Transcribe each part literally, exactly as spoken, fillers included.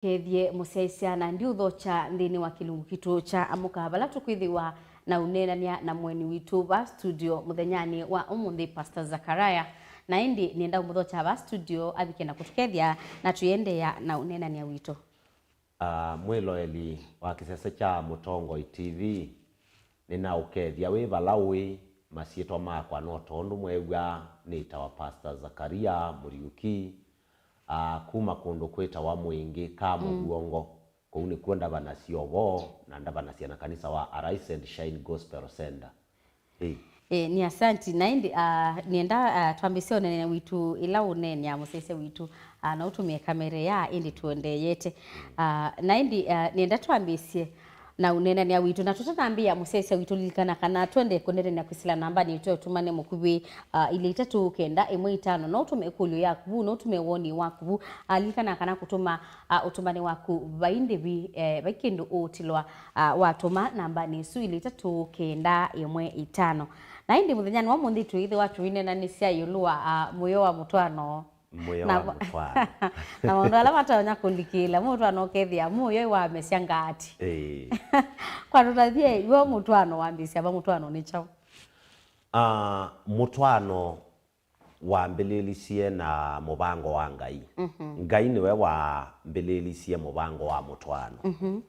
Kethye mũsyaĩĩsya, na ndiũthokya nthĩnĩ wa kĩlungu kitũ kya Amũka, vala tũkwĩthĩwa na ũneenany'a na mũeni witũ va studio mũthenyanĩ wa ũmũnthĩ, Pastor Zachariah. Na ĩndĩ nĩenda ũmũthokya va studio avike na kũtũkethya, na tũiendeea na ũneenany'a witũ. Ah, mwĩloeli wa kĩsese kya Mũtongoi T V, nĩnaũkethya wĩ vala ũĩ. Masyĩtwa makwa no tondũ mwew'a, nĩtawa Pastor Zakaria Mũriũki, ah, kuma kũndũ kwĩtawa Mwingĩ ka Mũvw'ongo. Kũu nĩkw'o ndavanasya ũvoo, na ndavanasya na kanisa wa Arise and Shine Gospel Center. Ĩĩ. Ĩĩ, nĩ asanti. Na ĩndĩ, ah, nĩenda, ah, twambĩsye ũneenany'a witũ ĩla ũneenea mũsyaĩĩsya witũ, ah, na ũtũmĩe kamera ya ĩndĩ tũendeeyete. Ah, na ĩndĩ, ah, nĩenda twambĩsye na ũneenany'a witũ. Na tũtanambĩĩa, mũsyaĩĩsya witũ, lilikana kana twende kũneenany'a kwĩsĩla nambanĩ itũ ya ũtũmani mũkuvĩ, ah, ilĩ itatũ kenda ĩmwe itano. No ũtũme ĩkũlyo yaku vu, no ũtũme woni waku vu. Ah, lilikana kana kũtũma, ah, ũtũmani waku vai ndĩvi, eh, vai kĩndũ ũũtilwa, ah, watũma nambanĩ ĩsu ilĩ itatũ kenda ĩmwe itano. Na ĩndĩ mũthenyanĩ wa ũmũnthĩ twĩĩthĩwa tũineenanĩsya ĩũlũ wa, ah, mũyo wa mũtwaano. Mũyo na wa va-, mũtwaano. Na maũndũ ala matonya kũlikĩla mũtwaano ũkethĩa mũyo wamesya ngati. Ĩĩ. Kwa tũtavye, w'o mũtwaano wambĩĩsya va? Mũtwaano nĩ kyaũ? Ah, mũtwaano wambĩlĩlisye na mũvango wa Ngai. Mhm. Ngai nĩwe wambĩlĩlisye mũvango wa mũtwaano. Mhm.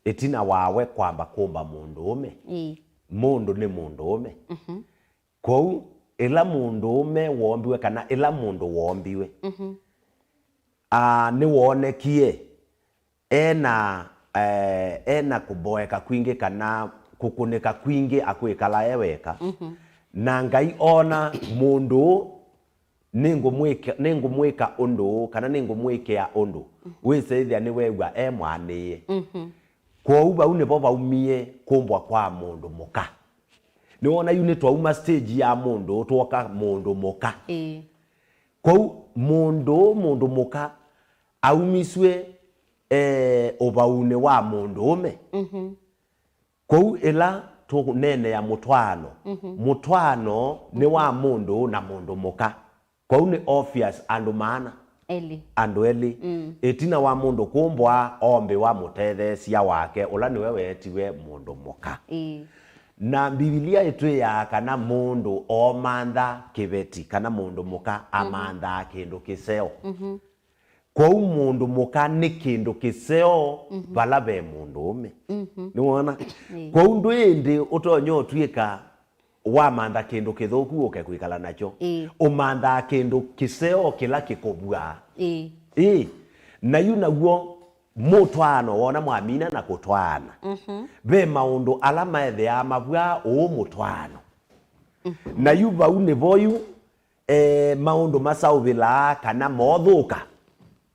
Ĩtina wawe kwamba kũmba mũndũũme. Ĩĩ. Mũndũ nĩ mũndũũme. Mhm. Kwoou, ĩla mũndũũme woombiwe kana ĩla mũndũ woombiwe, mhm, a, nĩwoonekie ena, eh, ena kũmboeka kwingĩ kana kũkũnĩka kwingĩ akwĩkala e weka. Mhm. Na Ngai oona mũndũ ũũ, nĩngũmwĩka, nĩngũmwĩka ũndũ ũũ, kana nĩngũmwĩkĩa ũndũ, mhm, wĩsĩthya nĩwew'a e mwaanĩĩe. Mhm. Kwoou vau nĩvo vaumie kũmbwa kwa mũndũ mũka. Nĩwona yu nĩtwauma stage ya mũndũ twoka mũndũ mũka. Ĩĩ. Kwoou mũndũ, mũndũ mũka aumisw'e, eh, ũvaunĩ wa mũndũũme. Mhm. Kwoou ĩla tũneenea mũtwaano, mhm, mũtwaano nĩ wa, mhm, mũndũ na mũndũ mũka. Kwoou nĩ obvious andũ maana. Elĩ. Andũ elĩ. Mm. Ĩtina wa mũndũ kũmbwa, oombĩwa mũtetheesya wake, ũla nĩwe weetiwe mũndũ mũka. Ĩĩ. Na Mbivilia ĩtwĩaa kana mũndũ oomantha kĩveti, kana mũndũ mũka, mhm, amanthaa kĩndũ kĩseo. Mhm. Kwoou mũndũ mũka nĩ kĩndũ kĩseo, mhm, vala ve mũndũũme. Mhm. Nĩwona? Ĩĩ. Kwoou ndwĩ ĩndĩ ũtonya ũtw'ĩka wamantha kĩndũ kĩthũku ũke kwĩkala nakyo. Ĩĩ. Ũmanthaa kĩndũ kĩseo kĩla kĩkũvw'aa. Ĩĩ. Ĩĩ. Na yu naw'o mũtwaano, wona mwamina na kũtwaana, mhm, ve maũndũ ala maethĩaa mavw'aa ũũ mũtwaano. Mhm. Na yu vau nĩvo yu, eh, maũndũ masaũvĩlaa kana moothũka.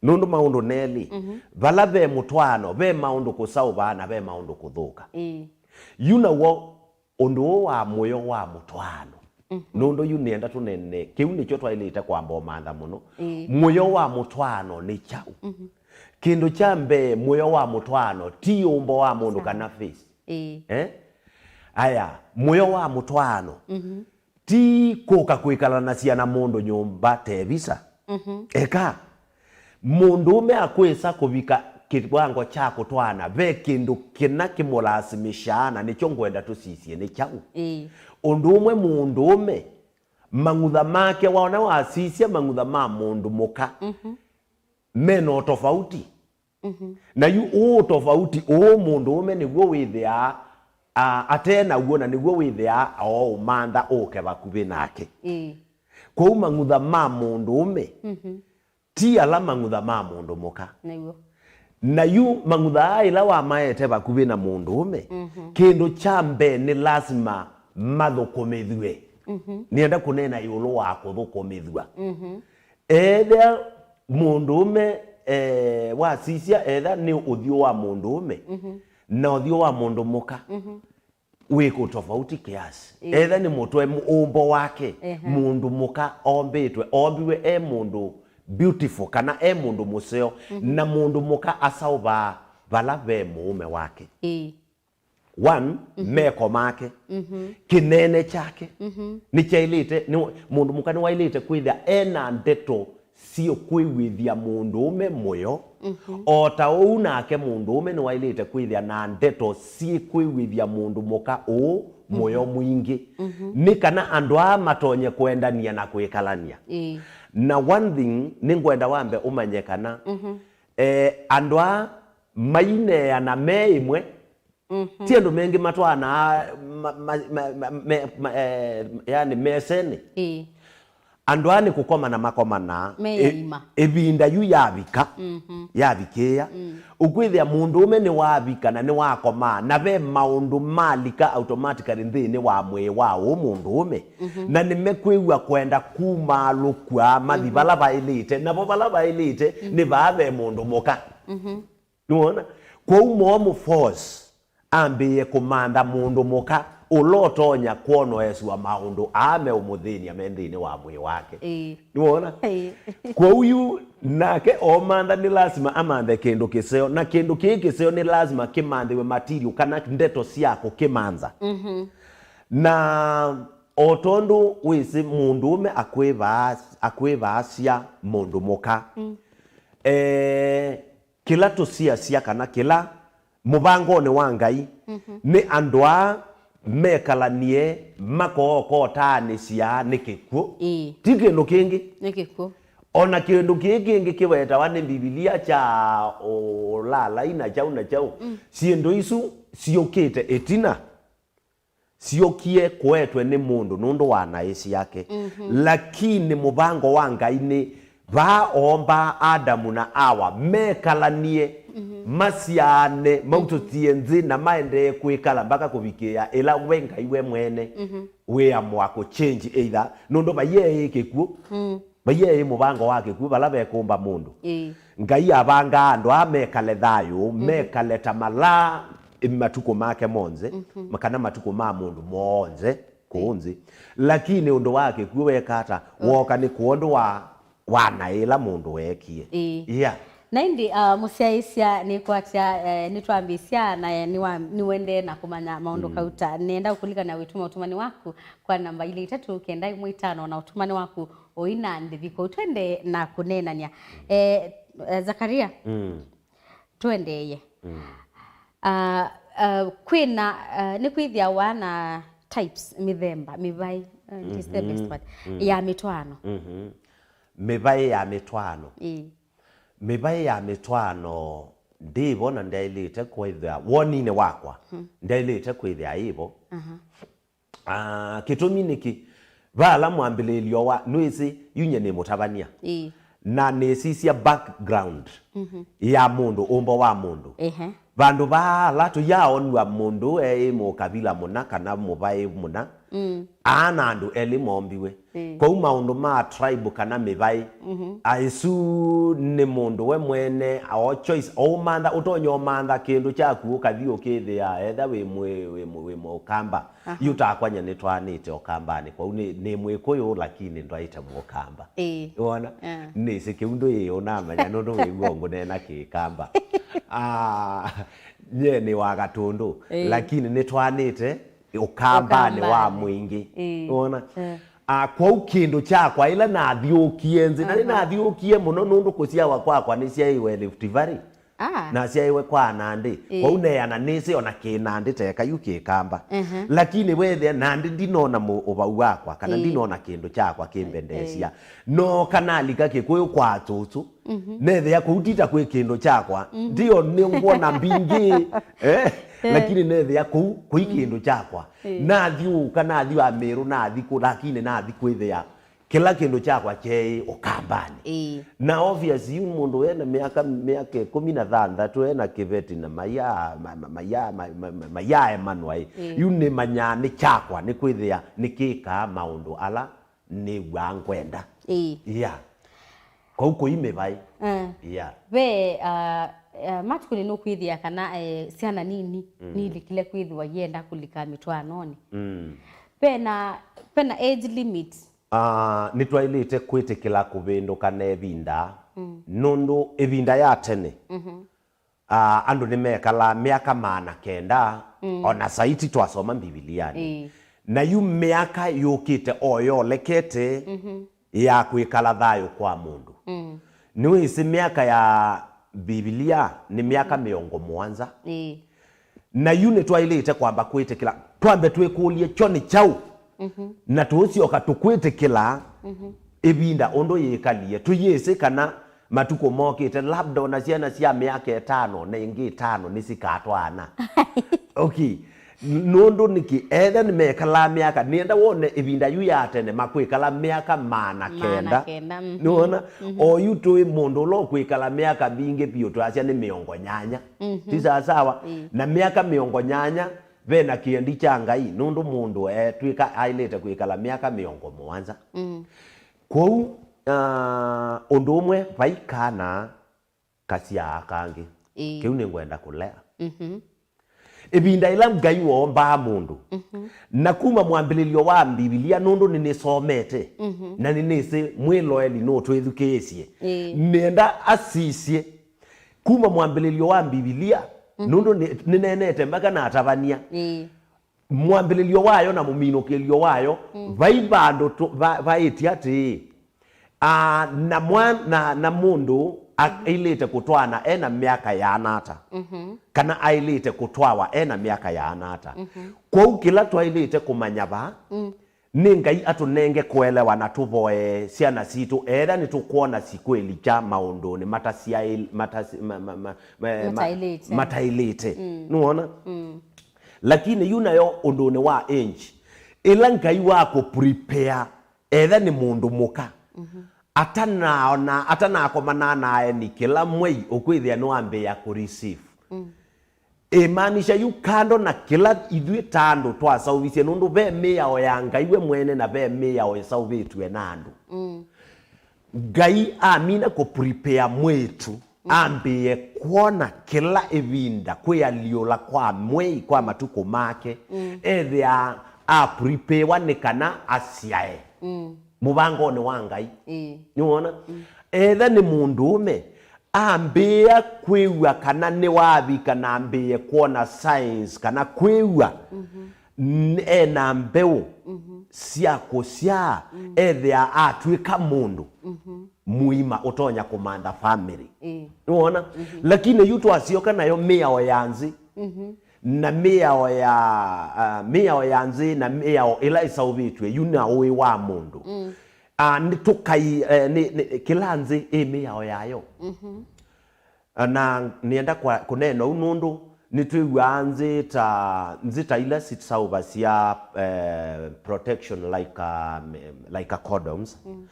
Nũndũ maũndũ nelĩ, mhm, vala ve mũtwaano, ve maũndũ kũsaũvaa na ve maũndũ kũthũka. Ĩĩ. Yu naw'o ũndũ ũũ wa mũyo wa mũtwaano. Mhm. Nũndũ yu nĩenda tũnene, kĩu nĩkyo twaĩlĩte kwamba ũmantha mũno. Ĩĩ. Mũyo wa mũtwaano nĩ kyaũ? Mhm. Kĩndũ kya mbee, mũyo wa mũtwaano ti ũmbo wa mũndũ, sawa, kana face. Ĩĩ. Eh? Aya, mũyo wa mũtwaano, mhm, ti kũka kwĩkalanasya na mũndũ nyũmba tevisa. Mhm. Eka, mũndũũme akwĩsa kũvika kĩwango kya kũtwaana, ve kĩndũ kĩna kĩmũlasimĩsyaa, na nĩkyo ngwenda tũsisye nĩ kyaũ. Ĩĩ. Ũndũ ũmwe mũndũũme, mang'utha make, waona wasisya mang'utha ma mũndũ mũka, mhm, mena ũtofauti. Mhm. Na yu ũũ tofauti, ũũ mũndũũme nĩw'o wĩthĩaa, a, ate naw'o, na nĩw'o wĩthĩaa aoũmantha ũke vakuvĩ nake. Ĩĩ. Kwoou mang'utha ma mũndũũme, mhm, ti ala mang'utha ma mũndũ mũka. Nĩw'o. Na yu mang'utha aa ĩla wamaete vakuvĩ na mũndũũme, mhm, kĩndũ kya mbee nĩ lasima mathũkũmĩthw'e. Mhm. Nĩenda kũneena ĩũlũ wa kũthũkũmĩthw'a. Mhm. Ethĩa mũndũũme, eh, wasisya, etha nĩ ũthyũ wa mũndũũme, mhm, na ũthyũ wa mũndũ mũka, mhm, wĩ kũ tofauti kiasi. Ĩĩ. Etha nĩ mũtwe, mũ-, ũmbo wake, ehe, mũndũ mũka ombĩtwe, ombiwe e mũndũ beautiful, kana e mũndũ mũseo, mhm, na mũndũ mũka asaũvaa vala ve mũũme wake. Ĩĩ. One, mhm, meko make, mhm, kĩnene kyake, mhm, nĩkyaĩlĩte, nĩ, mũndũ mũka nĩwaĩlĩte kwĩthĩa ena ndeto syĩkwĩw'ĩthya mũndũũme mũyo, Mhm. O ta ũu nake mũndũũme nĩwaĩlĩte kwĩthĩa na ndeto syĩkwĩw'ĩthya mũndũ mũka ũũ mũyo mwingĩ, nĩ kana andũ aa matonye kwendania na kwĩkalany'a. Ĩĩ. Na one thing nĩngwenda wambe ũmanye kana, eh, andũ aa maineana me ĩmwe, ti andũ mengĩ matwaanaa ma, ma, ma, ma, me, ma, eh, yani mesenĩ. Ĩĩ. Andũ aa nĩ kũkomana makomanaa. Me ĩ-, yaima. Ĩvinda yu yavika, yavikĩĩa, ũkwĩthĩa mũndũũme nĩwavika na nĩwakomaa, na ve maũndũ malika automatically nthĩnĩ wa mwĩĩ wa ũũ mũndũũme, na nĩmekwĩw'a kwenda kumaalũkw'a mathi vala vaĩlĩte, navo vala vaĩlĩte nĩ vaa ve mũndũ mũka. Nĩwona? Kwoou moomũ force ambĩĩe kũmantha mũndũ mũka ũla ũtonya kwonoeswa maũndũ aa meũmũthĩny'a me nthĩnĩ wa mwĩĩ wake. Ĩĩ. Nĩwona? Ĩĩ. Kwoou yu nake oomantha, nĩ lasima amanthe kĩndũ kĩseo, na kĩndũ kĩĩ kĩseo nĩ lasima kĩmanthĩwe material kana ndeto sya kũkĩmantha. Na o tondũ wĩsĩ mũndũũme akwĩvaa-, akwĩvaasya mũndũ mũka, eh, kĩla tũsiasya kana kĩla mũvangonĩ wa Ngai nĩ andũ aa mekalanie makookotaanĩsya nĩ kĩkw'ũ. Ĩĩ. Ti kĩndũ kĩngĩ. Nĩ kĩkw'ũ. O na kĩndũ kĩĩ kĩngĩ kĩwetawa nĩ Mbivilia kya ũlalai na kyaũ na kyaũ, syĩndũ isu syũkĩte ĩtina. Syũkie kũetwe nĩ mũndũ nũndũ wa naĩ syake. Lakini mũvango wa Ngai nĩ vaa oombaa Adamu na Awa mekalanie, masyaane, mautũtie nthĩ na maendee kwĩkala mpaka kũvikĩĩa ĩla we Ngai we mwene wĩamũa kũchange either, nũndũ vaiĩ kĩkw'ũ. Vaiĩ mũvango wa kĩkw'ũ vala vekũmba mũndũ. Ĩĩ. Ngai avangaa andũ aa mekale thayũ, mekale ta malaa matukũ make monthe, ma-, kana matukũ ma mũndũ monthe kũũ nthĩ. Lakini ũndũ wa kĩkw'ũ weka ata? Wooka nĩ kwondũ wa, wa naĩ ĩla mũndũ weekie. Ĩĩ. Yeah. Na ĩndĩ, ah, mũsyaĩĩsya nĩkwatya, eh, nĩtwambĩĩsya na, eh, nĩwa-, nĩwendee na kũmanya maũndũ kauta. Nĩenda kũkũlikana wĩtũma ũtũmani waku kwa namba ilĩ itatũ kenda ĩmwe itano na ũtũmani waku ũi na ndĩvi kũu. Twende na kũneenany'a. Eh, eh, Zakaria, tũendeeye. Ah, ah, kwĩna, ah, nĩkwĩthĩawa na types, mĩthemba, mĩvaĩ, eh, it is the best word, ya mĩtwaano. Mĩvaĩ ya mĩtwaano. Ĩĩ. Mĩvaĩ ya mĩtwaano ndĩvo na ndyaĩlĩte kwĩthĩa, woninĩ wakwa, ndyaĩlĩte kwĩthĩa ĩvo. Ah, kĩtumi nĩkĩ? Vala mwambĩlĩĩlyo wa, nĩwĩsĩ, yu nyie nĩ mũtavany'a. Ĩĩ. Na nĩsisya background ya mũndũ, ũmbo wa mũndũ. Ehe. Vandũ vala tũyaaonw'a mũndũ eĩ mũkavila mũna kana mũvaĩ mũna, aa na andũ elĩ moombiwe. Ĩĩ. Kwoou maũndũ ma tribe kana mĩvaĩ, a, ĩsu nĩ mũndũ we mwene, a, o choice, o ũmantha, ũtonya ũmantha kĩndũ kyaku ũkathi ũkĩthĩa, etha wĩ mwĩ-, wĩ mũ-, wĩ mũkamba. Aha. Yu takwanya nĩtwaanĩte ũkambanĩ, kwoou nĩ, nĩ mwĩkũyũ, lakini ndwaĩte mũkamba. Ĩĩ. Wona? Ah. Nĩsĩ kĩu ndũĩ ũnamanya nũndũ wĩw'a ngũneena kĩkamba. Ah, nye nĩ wa Gatũndũ, ĩĩ, lakini nĩtwaanĩte ũkambanĩ wa, ũkambanĩ, mũingĩ. Ĩĩ. Wona? Eh. Ah, kwoou kĩndũ kyakwa ĩla nathyũkie nthĩ, na, aha, nĩnathyũkie mũno nũndũ kũsyawa kwakwa nĩsyaĩwe Rift Valley. Ah. Nasyaĩwe kwa Nandi. Ĩĩ. Kwoou neana nĩsĩ ona kĩ Nandi teka yu kĩkamba. Mhm. Lakini wethĩa Nandi ndinona mũ-, ũvau wakwa, kana, ĩĩ, ndinona kĩndũ kyakwa kĩmbendeesya. Ĩĩ. Nooka nalika Kĩkũyũ kwa Tũtũ, mhm, nethĩa kũu tita kwĩ kĩndũ kyakwa. Mhm. Ndio nĩngwona mbingĩ. Eh? Eh. Lakini nethĩa kũu kũi, mm, kĩndũ kyakwa. Ĩĩ. Nathyũũka, nathi wa Mĩrũ, nathi kũ, lakini nathi kwĩthĩa kĩla kĩndũ kyakwa kyeĩ ũkambanĩ. Ĩĩ. Na obvious, yu mũndũ ena mĩaka, mĩaka ĩkũmi na thanthatũ ena kĩveti na maya, ma-, ma-, maya, ma-, ma-, ma-, maya emanwa ĩ. Ĩĩ. Yu nĩmanyaa nĩ kyakwa, nĩ kwĩthĩa nĩkĩkaa maũndũ ala nĩw'aa ngwenda. Ĩĩ. Yeah. Kwoou kũi mĩvaĩ. Eh. Yeah. Ve, ah, ah, matukũ nĩnũkwĩthĩa kana, eh, syana nini, mm, nilikile kwĩthĩwa ienda kũlika mĩtwaanonĩ. Mm. Vena, vena age limit. Ah, nĩtwaĩlĩte kwĩtĩkĩla kũvĩndũka na ĩvinda, mm, nũndũ ĩvinda ya tene, mhm, ah, andũ nĩmekalaa myaka maana kenda, mm, ona saiti twasoma Mbivilianĩ. Ĩĩ. Na yu myaka yũkĩte o yolekete, mhm, ya kwĩkala thayũ kwa mũndũ. Mm. Nĩwĩsĩ myaka ya Mbivilia nĩ myaka mĩongo mũonza. Ĩĩ. Na yu nĩtwaĩlĩte kwamba kwĩtĩkĩla, twambe twĩkũlye kyo nĩ kyaũ? Na tũũsyoka tũkwĩtĩkĩla ĩvinda ũndũ yĩkalie. Tũyĩsĩ kana matukũ mokĩte, labda ona syana sya myaka ĩtano na ĩngĩ ĩtano nĩsikatwaana. Okay. Nũndũ nĩkĩ? Etha nĩmekalaa myaka, nĩenda wone ĩvinda yu ya tene makwĩkala myaka maana kenda. Maana kenda, mhm. Nĩwona? Mhm. O yu tũĩ mũndũ ũla ũkwĩkala myaka mingĩ vyũ, twasya nĩ mĩongo nyanya. Mhm. Ti sawasawa? Ĩĩ. Na myaka mĩongo nyanya, ve na kĩendi kya Ngai, nũndũ mũndũ etw'ĩka aĩlĩte kwĩkala myaka mĩongo mũonza. Mm. Kwoou, ah, ũndũ ũmwe, vai kana kasyaa kangĩ. Ĩĩ. Kĩu nĩngwenda kũlea. Mhm. Ĩvinda ĩla Ngai woombaa mũndũ, mhm, na kuma mwambĩlĩlyo wa Mbivilia, nũndũ nĩnĩsomete, mhm, na nĩnĩsĩ mwĩloeli nũtwĩthukĩĩsye, ĩĩ, nĩenda asisye kuma mwambĩlĩlyo wa Mbivilia, mhm, nũndũ nĩ-, nĩnenete mpaka natavany'a. Ĩĩ. Mwambĩlĩlyo wayo na mũminũkĩlyo wayo, mm, vai vandũ tũ-, va-, vaĩtye atĩĩ, ah, na mwa-, na, na mũndũ a-, mhm, ailĩte kũtwaana e na myaka yaana ata, mhm, kana ailĩte kũtwawa e na myaka yaana ata. Mhm. Kwoou kĩla twaĩlĩte kũmanya vaa, mm, nĩ Ngai atũnenge kũelewa na tũvoye syana sitũ, etha nĩtũkwona sikũĩlikya maũndũnĩ matasyaĩ-, matasi-, ma-, ma-, ma-, ma-, ma-, mataĩlĩte, mataĩlĩte. Mm. Nĩwona? Mm. Lakini yu nayo ũndũnĩ wa age, ĩla Ngai wa kũ prepare, etha nĩ mũndũ mũka, mhm, atanaona, atanakomana na aeni kĩla mwei, ũkwĩthĩa nĩwambĩĩa kũ receive. Mm. Ĩmaanisha yu kando na kĩla ithyĩ ta andũ twasauvisye, nũndũ ve mĩao ya Ngai we mwene na ve mĩao ĩsauvĩtw'e na andũ. Mm. Ngai amina kũ prepare mwĩĩtu, mm, ambĩĩe kwona kĩla ĩvinda kwĩalyũla kwa mwei kwa matukũ make, mm, ethĩaa a preparewa nĩ kana asyae, mm, mũvangonĩ wa Ngai. Ĩĩ. Nĩwona? Mm. Etha nĩ mũndũũme, ambĩĩa kwĩw'a kana nĩwavika na ambĩĩe kwona signs kana kwĩw'a, mhm, n-, e na mbeũ, mhm, sya kũsyaa, mm, ethĩa atw'ĩka mũndũ, mhm, mũima ũtonya kũmantha family. Ĩĩ. Nĩwona? Mhm. Lakini yu twasyoka nayo mĩao ya nzĩ, mhm, na mĩao ya, ah, mĩao ya nzĩ na mĩao ĩla ĩsaũvĩtw'e yu na ũĩ wa mũndũ. Mm. Ah, nĩtũkai, eh, nĩ, nĩ, kĩla nzĩ ĩ mĩao yayo. Mhm. Ah, na nĩenda kwa, kũneena ũu nũndũ nĩtwĩw'aa nzĩ ta, nzĩ ta ila sitaũvasya, eh, protection like, um, like a condoms. Mm.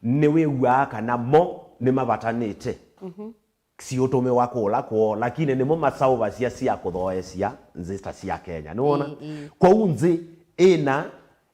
Nĩwĩw'aa kana mo nĩmavatanĩte. Mhm. Siũtũmĩwa kũla kwoo, lakini nĩmo masaũvasya sya kũthoesya nzĩ ta sya Kenya. Nĩwona? Ĩĩ, ĩĩ. Kwoou nzĩ ĩna,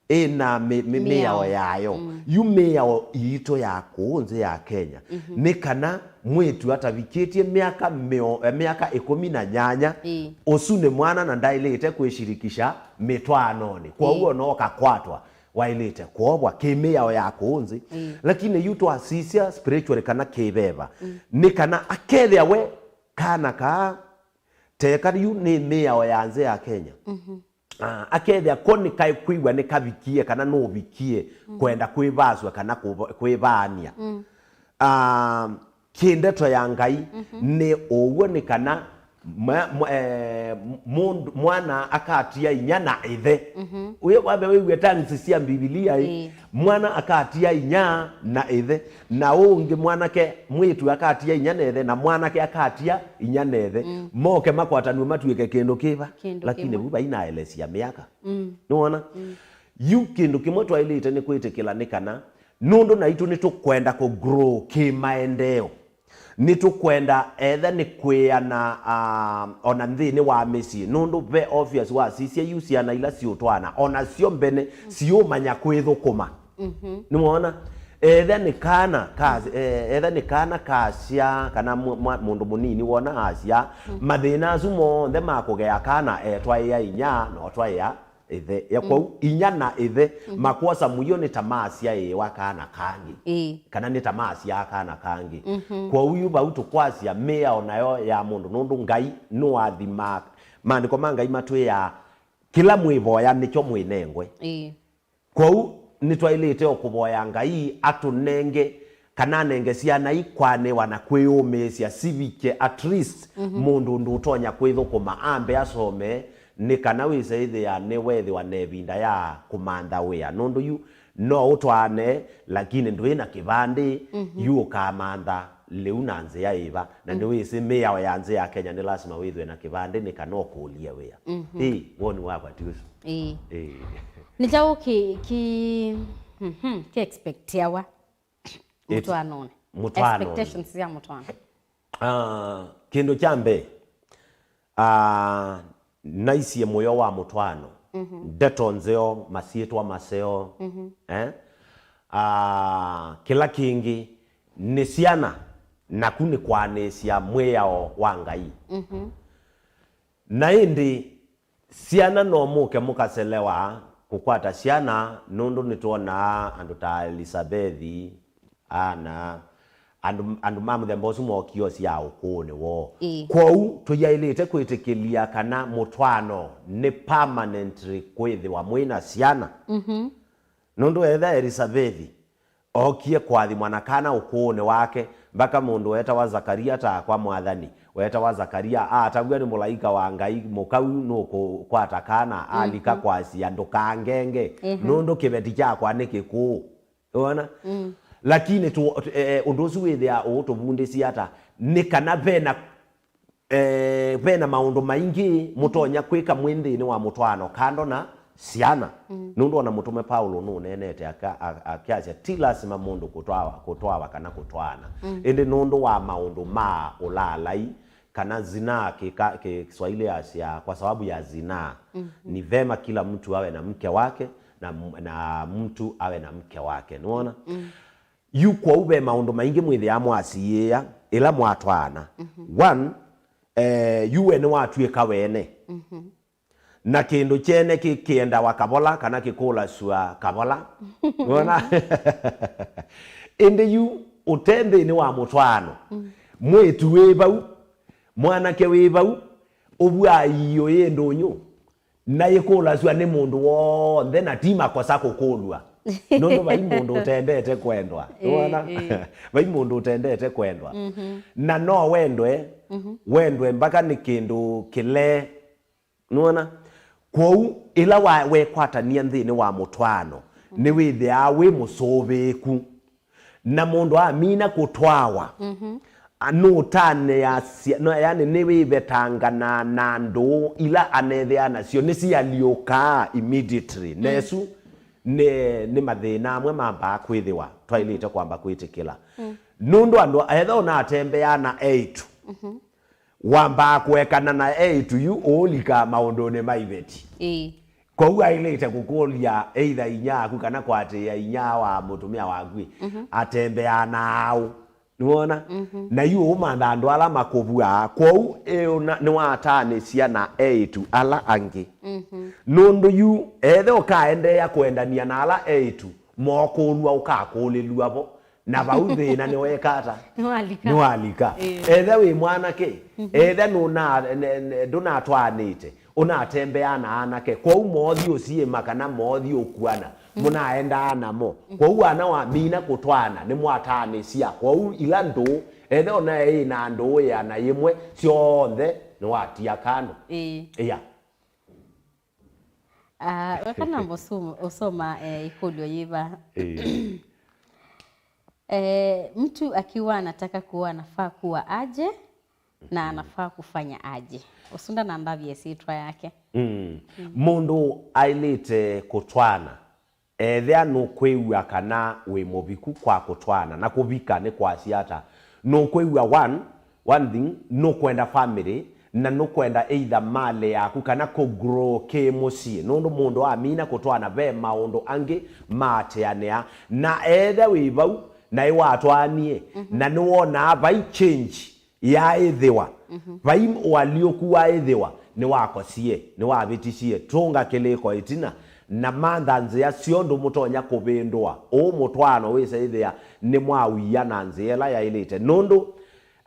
ĩna mĩ-, mĩ-, mĩao. Mĩao yayo. Mm. Yu mĩao iitũ ya kũũ nzĩ ya Kenya, mhm, nĩ kana mwĩĩtu atavikĩtye myaka mĩo-, eh, myaka ĩkũmi na nyanya, ĩĩ, ũsu nĩ mwana na ndaĩlĩte kwĩshirikisha mĩtwaanonĩ. Kwoou, ĩĩ, ona ũkakwatwa, waĩlĩte kwovwa kĩ mĩao ya kũũ nzĩ. Mm. Lakini yu twasisya spiritually kana kĩveva, mm, nĩ kana akethĩa we kana kaa, teka yu nĩ mĩao ya nzĩ ya Kenya. Mhm. Ah, akethĩa ko nĩ kaĩ kwĩw'a nĩ kavikie kana nũvikie, mhm, kwenda kwĩvasw'a kana kũva-, kwĩvaany'a. Mm. Ah, kĩ ndeto ya Ngai, mhm, nĩ ũw'o nĩ kana mwa-, mwa-, eh, mũndũ, mwana akatia inya na ĩthe. Mhm. Ũyũ wambe wĩw'e tongues sya Mbivilia ĩ, ĩĩ, mwana akatia inya na ĩthe, na ũũ ũngĩ mwanake mwĩĩtu akatia inya na ĩthe, na mwanake akatia inya na ĩthe. Mm. Moke makwatanw'e matw'ĩke kĩndũ kĩva. Kĩndũ kĩmwe. Lakini vu vainaelesya mĩaka. Mm. Nĩwona? Mm. Yu kĩndũ kĩmwe twaĩlĩte nĩ kwĩtĩkĩla nĩ kana nũndũ naitũ nĩtũkwenda kũ grow kĩmaendeeo. Nĩtũkwenda etha nĩ kwĩana, ah, ona nthĩnĩ wa mĩsyĩ, nũndũ ve obvious wasisya yu syana ila siũtwaana, ona syo mbene, mm, siũmanya kwĩthũkũma. Mhm. Nĩwona? Etha nĩ kana ka-, eh, etha nĩ kana kasya, kana mũ-, mwa-, mũndũ mũnini wona asya, mm, mathĩna asu monthe ma kũgea kana etwaĩa inya na ũtwaĩa ĩthe. Ya, mm, kwoou, inya na ĩthe, mhm, makwosa mũio nĩ ta masyaĩĩwa kana kangĩ. Ĩĩ. Kana nĩ ta masyaa kana kangĩ. Mhm. Kwoou yu vau tũkwasya mĩao nayo ya mũndũ, nũndũ Ngai nũathimaa. Maandĩko ma Ngai matwĩaa kĩla mwĩvoya nĩkyo mwĩnengwe. Ĩĩ. Kwoou nĩtwaĩlĩte o kũvoya Ngai atũnenge kana anenge syana ikwanĩwa na kwĩyũmĩĩsya sivike at least mũndũ ũndũ ũtonya kwĩthũkũma ambe asome, nĩ kana wĩse ĩthĩa nĩwethĩwa na ĩvinda ya kũmantha wĩa. Nũndũ yu no ũtwaane, lakini ndwĩ na kĩvandĩ, yu ũkamantha lĩu na nzĩa ĩva? Na nĩwĩsĩ mĩao ya nzĩ ya Kenya nĩ lasima wĩthwe na kĩvandĩ nĩ kana ũkũlye wĩa. Ĩĩ, woni wakwa ti ũsu. Ĩĩ. Ĩĩ. Nĩ kyaũ kĩ, kĩ, mhm, kĩ expectiawa Ĩti- mũtwaanonĩ? Mũtwaanonĩ. Expectations sya mũtwaano. Ah, kĩndũ kya mbee, ah, naisye mũyo wa mũtwaano, ndeto nzeo, masyĩtwa maseo, eh? Ah, kĩla kĩngĩ nĩ syana, naku nĩ kwanĩsya mwĩao wa Ngai. Na ĩndĩ syana no mũke mũkaselewa kũkwata syana, nũndũ nĩtwonaa andũ ta Elisabethi, Ana, andũ, andũ ma mũthemba ũsu mookie o sya ũkũũnĩ woo. Ĩĩ. Kwoou tũyaĩlĩte kwĩtĩkĩlya kana mũtwaano nĩ permanently kwĩthĩwa mwĩ na syana. Nũndũ etha Elisabethi ookie kũathimwa na kana ũkũũnĩ wake, mbaka mũndũ weetawa Zakaria ta kwa mwathani, weetawa Zakaria aatavw'a nĩ mũlaĩka wa Ngai, mũkau nũkũkwata kana, alika kwasya, "Ndũkangenge, nũndũ kĩveti kyakwa nĩ kĩkũũ." Wona? Lakini tu, eh, ũndũ ũsu wĩthĩa ũũtũvundĩsya ata? Nĩ kana vena, eh, vena maũndũ maingĩ mũtonya kwĩka mwĩ nthĩnĩ wa mũtwaano kando na syana. Nũndũ ona mũtũme Paulo nũneenete aka-, a-, akyasya, "Ti lasima mũndũ kũtwawa, kũtwawa kana kũtwaana." Ĩndĩ nũndũ wa maũndũ ma ũlaalai, kana zinaa, kika-, ki-, Kiswahili yasya, "Kwa sababu ya zinaa, ni vema kila mtu awe na mke wake na m-, na mtu awe na mke wake." Nĩwona? Yu kwoou ve maũndũ maingĩ mwĩthĩaa mwasiĩĩa ĩla mwatwaana. One, eh, yu we nĩwatw'ĩka wene. Na kĩndũ kyene kĩ-, kĩendawa kavola kana kĩkũlasw'a kavola. Wona? Ĩndĩ yu ũte nthĩnĩ wa mũtwaano, mwĩĩtu wĩ vau, mwanake wĩ vau, ũvwaa iiũ yĩ ndũnyũ, na yĩkũlasw'a nĩ mũndũ w'onthe, na ti makosa kũkũlw'a. Nũndũ vai mũndũ ũtendete kwendwa. Ĩĩ, wona? Ĩĩ. Vai mũndũ ũtendete kwendwa. Na no wendwe, wendwe mpaka nĩ kĩndũ kĩlee. Nĩwona? Kwoou, ĩla wa-, wekwatania nthĩnĩ wa mũtwaano, nĩwĩthĩaa wĩ mũsũvĩĩku. Na mũndũ amina kũtwawa, a, nũtanĩasya, no, yani, nĩwĩvetanganaa na ndũũ ila anethĩaa nasyo, nĩsialyũkaa immediately. Na ĩsu nĩ, nĩ mathĩna amwe mambaa kwĩthĩwa twaĩlĩte kwamba kwĩtĩkĩla. Nũndũ andũ etha ũnatembeaa na eĩtu, wambaa kũekana na eĩtu yu ũũlikaa maũndũnĩ ma iveti. Ĩĩ. Kwoou aĩlĩte kũkũlya either inyia aku kana kũatĩĩa inyia wa mũtumĩa waku ĩ, atembeaa na aũ. Nĩwona? Na yu ũũmantha andũ ala makũvw'aa. Kwoou ĩ ũna nĩwataanĩsya na eĩtu ala angĩ. Nũndũ yu ethe ũkaendeea kũendania na ala eĩtu mookũlw'a ũkakũlĩlw'a vo. Na vau thĩna nĩweka ata? Nĩwalika. Nĩwalika. Ĩĩ. Etha wĩ mwanake, etha nũna-, ne-, ne-, ndũnatwaanĩte, ũnatembeaa na anake, kwoou moothi ũsiĩma kana moothi ũkuana, mũnaendaa namo. Kwoou ana wamina kũtwaana, nĩmwataanĩsya. Kwoou ila ndũũ, etha ona ĩ na ndũũ ĩana yĩmwe, syonthe nĩwatia kando. Ĩĩ. Ĩa. Ah, weka namba ũsoma, ũsoma, eh, ĩkũlyo yĩva? Ĩĩ. Eh, mtu akiwa anataka kuoa anafaa kuwa aje na anafaa kufanya aje? Ũsu ndanandavya ĩsyĩtwa yake. Mm. Mũndũ aĩlĩte kũtwaana, ethĩa nũkwĩw'a kana wĩ mũviku kwa kũtwaana, na kũvika nĩ kwasya ata? Nũkwĩw'a one, one thing, nũkwenda family, na nũkwenda either malĩ yaku kana kũgrow kĩ mũsyĩ, nũndũ mũndũ amina kũtwaana ve maũndũ angĩ maatĩanĩa. Na etha wĩ vau, na ĩwatwaanie, na nĩwonaa vai change yaaĩthĩwa, vai ũalyũku waaĩthĩwa, nĩwakosie, nĩwavĩtisye, tũnga kĩlĩko ĩtina, na mantha nzĩa syondũ mũtonya kũvĩndũa ũũ mũtwaano wĩse ĩthĩa nĩmwawia na nzĩa ĩla yaĩlĩte. Nũndũ,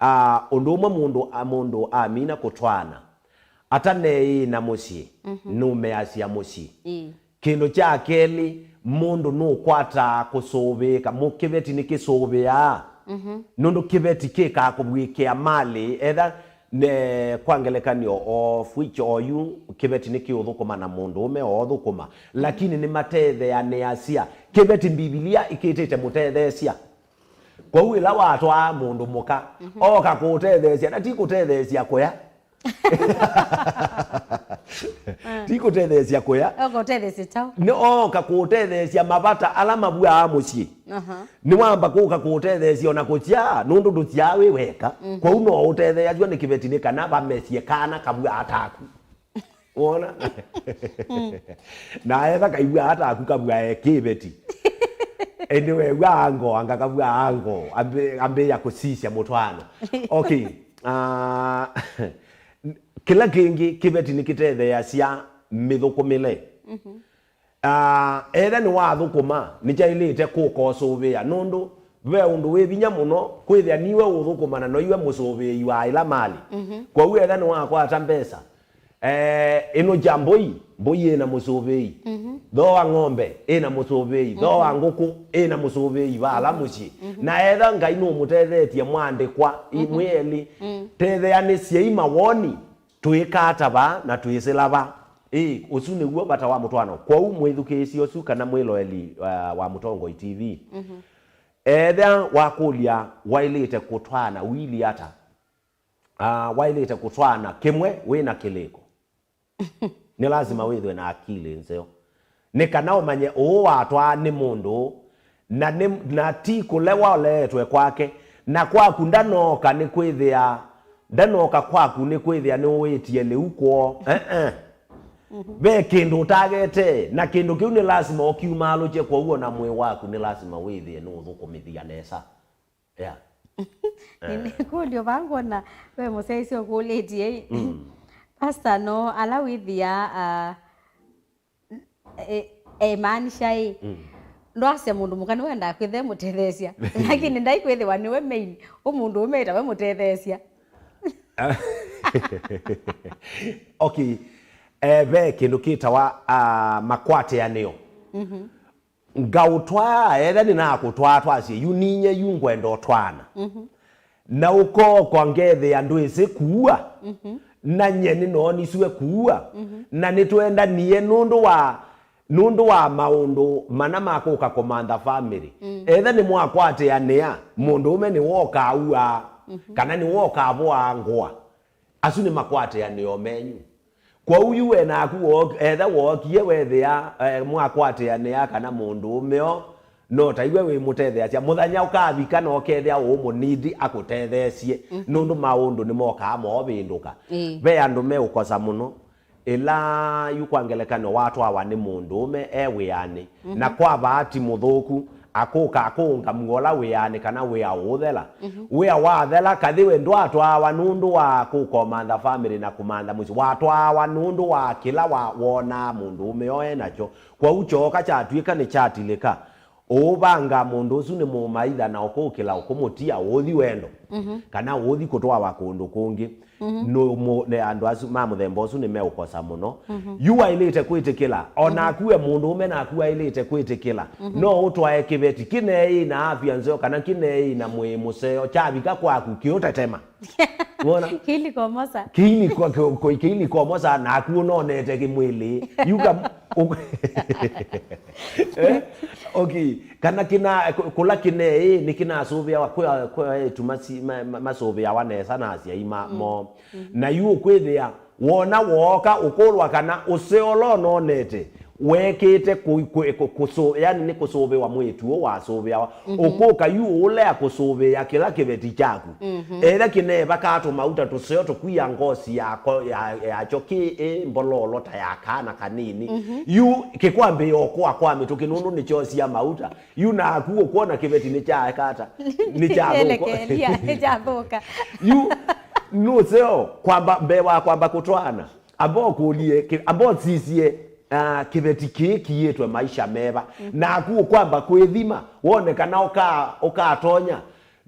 ah, ũndũ ũmwe mũndũ, a, mũndũ amina kũtwaana, ataneĩna mũsyĩ, nũmeasya mũsyĩ. Ĩĩ. Kĩndũ kya kelĩ, mũndũ nũkwataa kũsũvĩĩka, mũ-, kĩveti nĩkĩsũvĩaa. Mhm. Nũndũ kĩveti kĩkaa kũvw'ĩkĩa malĩ, etha ne, kwa ngelekany'o, of which oyu kĩveti nĩkĩũthũkũma na mũndũũme oothũkũma, lakini nĩmatetheanĩasya. Kĩveti Mbivilia ĩkĩtĩte mũtetheesya. Kwoou ĩla watwaa mũndũ mũka, mhm, ooka kũũtetheesya, na ti kũtetheesya kũya. Ti kũtetheesya kũya. Ooka ũtetheesya kyaũ? Nĩ ooka kũũtetheesya mavata ala mavw'aa mũsyĩ. Aha. Nĩwamba kũka kũũtetheesya ona kũsyaa, nũndũ ndũsyaa wĩ weka. Mhm. Kwoou no ũtetheeasw'a nĩ kĩveti nĩ kana vamesye kana kavw'aa taku. Wona? Na etha kaivw'aa taku kavw'ae kĩveti. Ĩndĩ wew'aa ngoo, anga kavw'aa ngoo, ambĩ-, ambĩĩa kũsisya mũtwaano. Okay. Ah, kĩla kĩngĩ, kĩveti nĩkĩtetheeasya mĩthũkũmĩle. Mhm. Ah, etha nĩwathũkũma, nĩkyaĩlĩte kũka ũsũvĩa, nũndũ ve ũndũ wĩ vinya mũno kwĩthĩa niwe ũthũkũma na noiwe mũsũvĩi wa ĩla malĩ. Mhm. Kwoou etha nĩwakwata mbesa, eh, ĩnũkya mbũi, mbũi ĩna mũsũvĩi. Mhm. Thooa ng'ombe, ĩna mũsũvĩi. Mhm. Thooa ngũkũ, ĩna mũsũvĩi va ala mũsyĩ. Mhm. Na etha Ngai nũmũtethetye mwandĩkwa, i-, mhm, mwĩ elĩ, mm, tetheanĩsyei mawoni, twĩka ata vaa na twĩsĩla va? Ĩ, ũsu nĩw'o vata wa mũtwaano. Kwoou mwĩthukĩĩsye ũsu kana mwĩloeli, uh, wa Mũtongoi T V. Mhm. Ethĩa wakũlya waĩlĩte kũtwaana wili ata? Ah, waĩlĩte kũtwaana kĩmwe wĩ na kĩlĩko. Nĩ lasima wĩthwe na akili nzeo. Nĩ kana ũmanye ũũ watwaa nĩ mũndũ, na nĩ, na ti kũlewa ũleetwe kwake, na kwaku ndanooka nĩ kwĩthĩa, ndanooka kwaku nĩ kwĩthĩa nĩũĩtie lĩu kwoo. Eh, eh. Mhm. Ve kĩndũ ũtagete, na kĩndũ kĩu nĩ lasima ũkiumaalũkye, kwoou ona mwĩĩ waku nĩ lasima wĩthĩe nũũthũkũmĩthya nesa. Yeah. Nĩnĩkũlyo vaa ngwona ve mũsyaĩĩsya ũkũlĩtye. Mm. Pastor, no ala wĩthĩa, ah, e, emaanisha ĩ, mm, ndwasya mũndũ mũka nĩwendaa kwĩthĩa mũtetheesya, lakini ndaikwĩthĩwa nĩwe main, ũ mũndũ ũmĩtawe mũtetheesya. Okay. Eh, ve kĩndũ kĩtawa, ah, makwatĩanĩo. Mhm. Ngaũtwaa, etha nĩnakũtwaa twasye, yu ninye yu ngwenda ũtwaana. Mhm. Na ũkookwa ngethĩa ndwĩsĩ kuua, mhm, na nye nĩnoonisw'e kuua, mhm, na nĩtwendanie nũndũ wa, nũndũ wa maũndũ mana ma kũka kũmantha family. Mm. Etha nĩmwakwatĩanĩa, mũndũũme nĩwokaa uaa, mhm, kana nĩwokaa voaa ngũa. Asu nĩ makwatĩanĩo menyu. Kwoou yu we naku woo-, etha wookie wethĩa, eh, mwakwatĩanĩa kana mũndũũme o, no ta iwe wĩmũtetheasya. Mũthanya ũkavika na ũkethĩa ũũmũnidi akũtetheesye, mhm, nũndũ maũndũ nĩmokaa moovĩndũka. Ĩĩ. Ve andũ meũkosa mũno, ĩla yu kwa ngelekany'o watwawa nĩ mũndũũme e wĩanĩ, mhm, na kwa vaati mũthũku, akũka akũũngamw'a ũla wĩanĩ kana wĩa ũũthela. Mhm. Wĩa wathela, kathĩ we ndwatwaawa nũndũ wa kũkomantha family na kũmantha mũsyĩ. Watwaawa nũndũ wa kĩla wa, wonaa mũndũũme oe nakyo. Kwoou kyooka kyatw'ĩka nĩkyatilĩka, ũũvanga mũndũ ũsu nĩ mũmaitha na ũkũkĩla ũkũmũtia ũũthi wendo, mhm, kana ũũthi kũtwawa kũndũ kũngĩ. Mhm. Nũ-, mũ-, nĩ andũ asu ma mũthemba ũsu nĩmeũkosa mũno. Mhm. Yu waĩlĩte kwĩtĩkĩla, o, mhm, naku we mũndũũme naku waĩlĩte kwĩtĩkĩla. Mhm. No ũtwae kĩveti kĩneei na afya nzeo kana kĩneei na mwĩĩ mũseo, kyavika kwaku kĩũtetema. Wona? Kĩilikomosa. Kĩiliko-, kĩ-, kĩ-, kĩilikomosa naku ũnonete kĩmwĩlĩ. Yu ka-, ũ-, eh? Okay. Kana kĩna, kũ-, kũla kĩneĩ nĩ kĩnasũvĩawa, kwĩ, kwĩ eĩtu masi-, ma-, ma-, masũvĩawa nesa na asyai ma-, mm, moo. Mm. Na yu ũkwĩthĩa, wona wooka ũkũlwa kana ũseo ũla ũnonete, weekĩte kũ-, kũ-, kũ-, kũsũ-, yani nĩ kũsũvĩwa mwĩĩtu ũũ wasũvĩawa. Mhm. Ũkũka yu ũũlea kũsũvĩĩa kĩla kĩveti kyaku. Mhm. Etha kĩneeva kaa tũmauta tũseo tũkwia ngosi yako, ya, yakyo kĩ ĩ mbololo ta ya kaana kanini. Mhm. Yu kĩkwambĩĩa ũkũa kwa mĩtũkĩ nũndũ nĩkyosia mauta. Yu naku ũkwona kĩveti nĩkyaeka ata? Nĩkyathũka. Nĩkyelekeelia, nĩkyathũka. Yu nũseo kwamba, mbee wa kwamba kũtwaana, amba ũkũlye, kĩ-, amba ũsisye, ah, kĩveti kĩĩ kiĩtwe maisha meva. Mhm. Naku ũkwamba kwĩthima, wone kana ũka-, ũkatonya.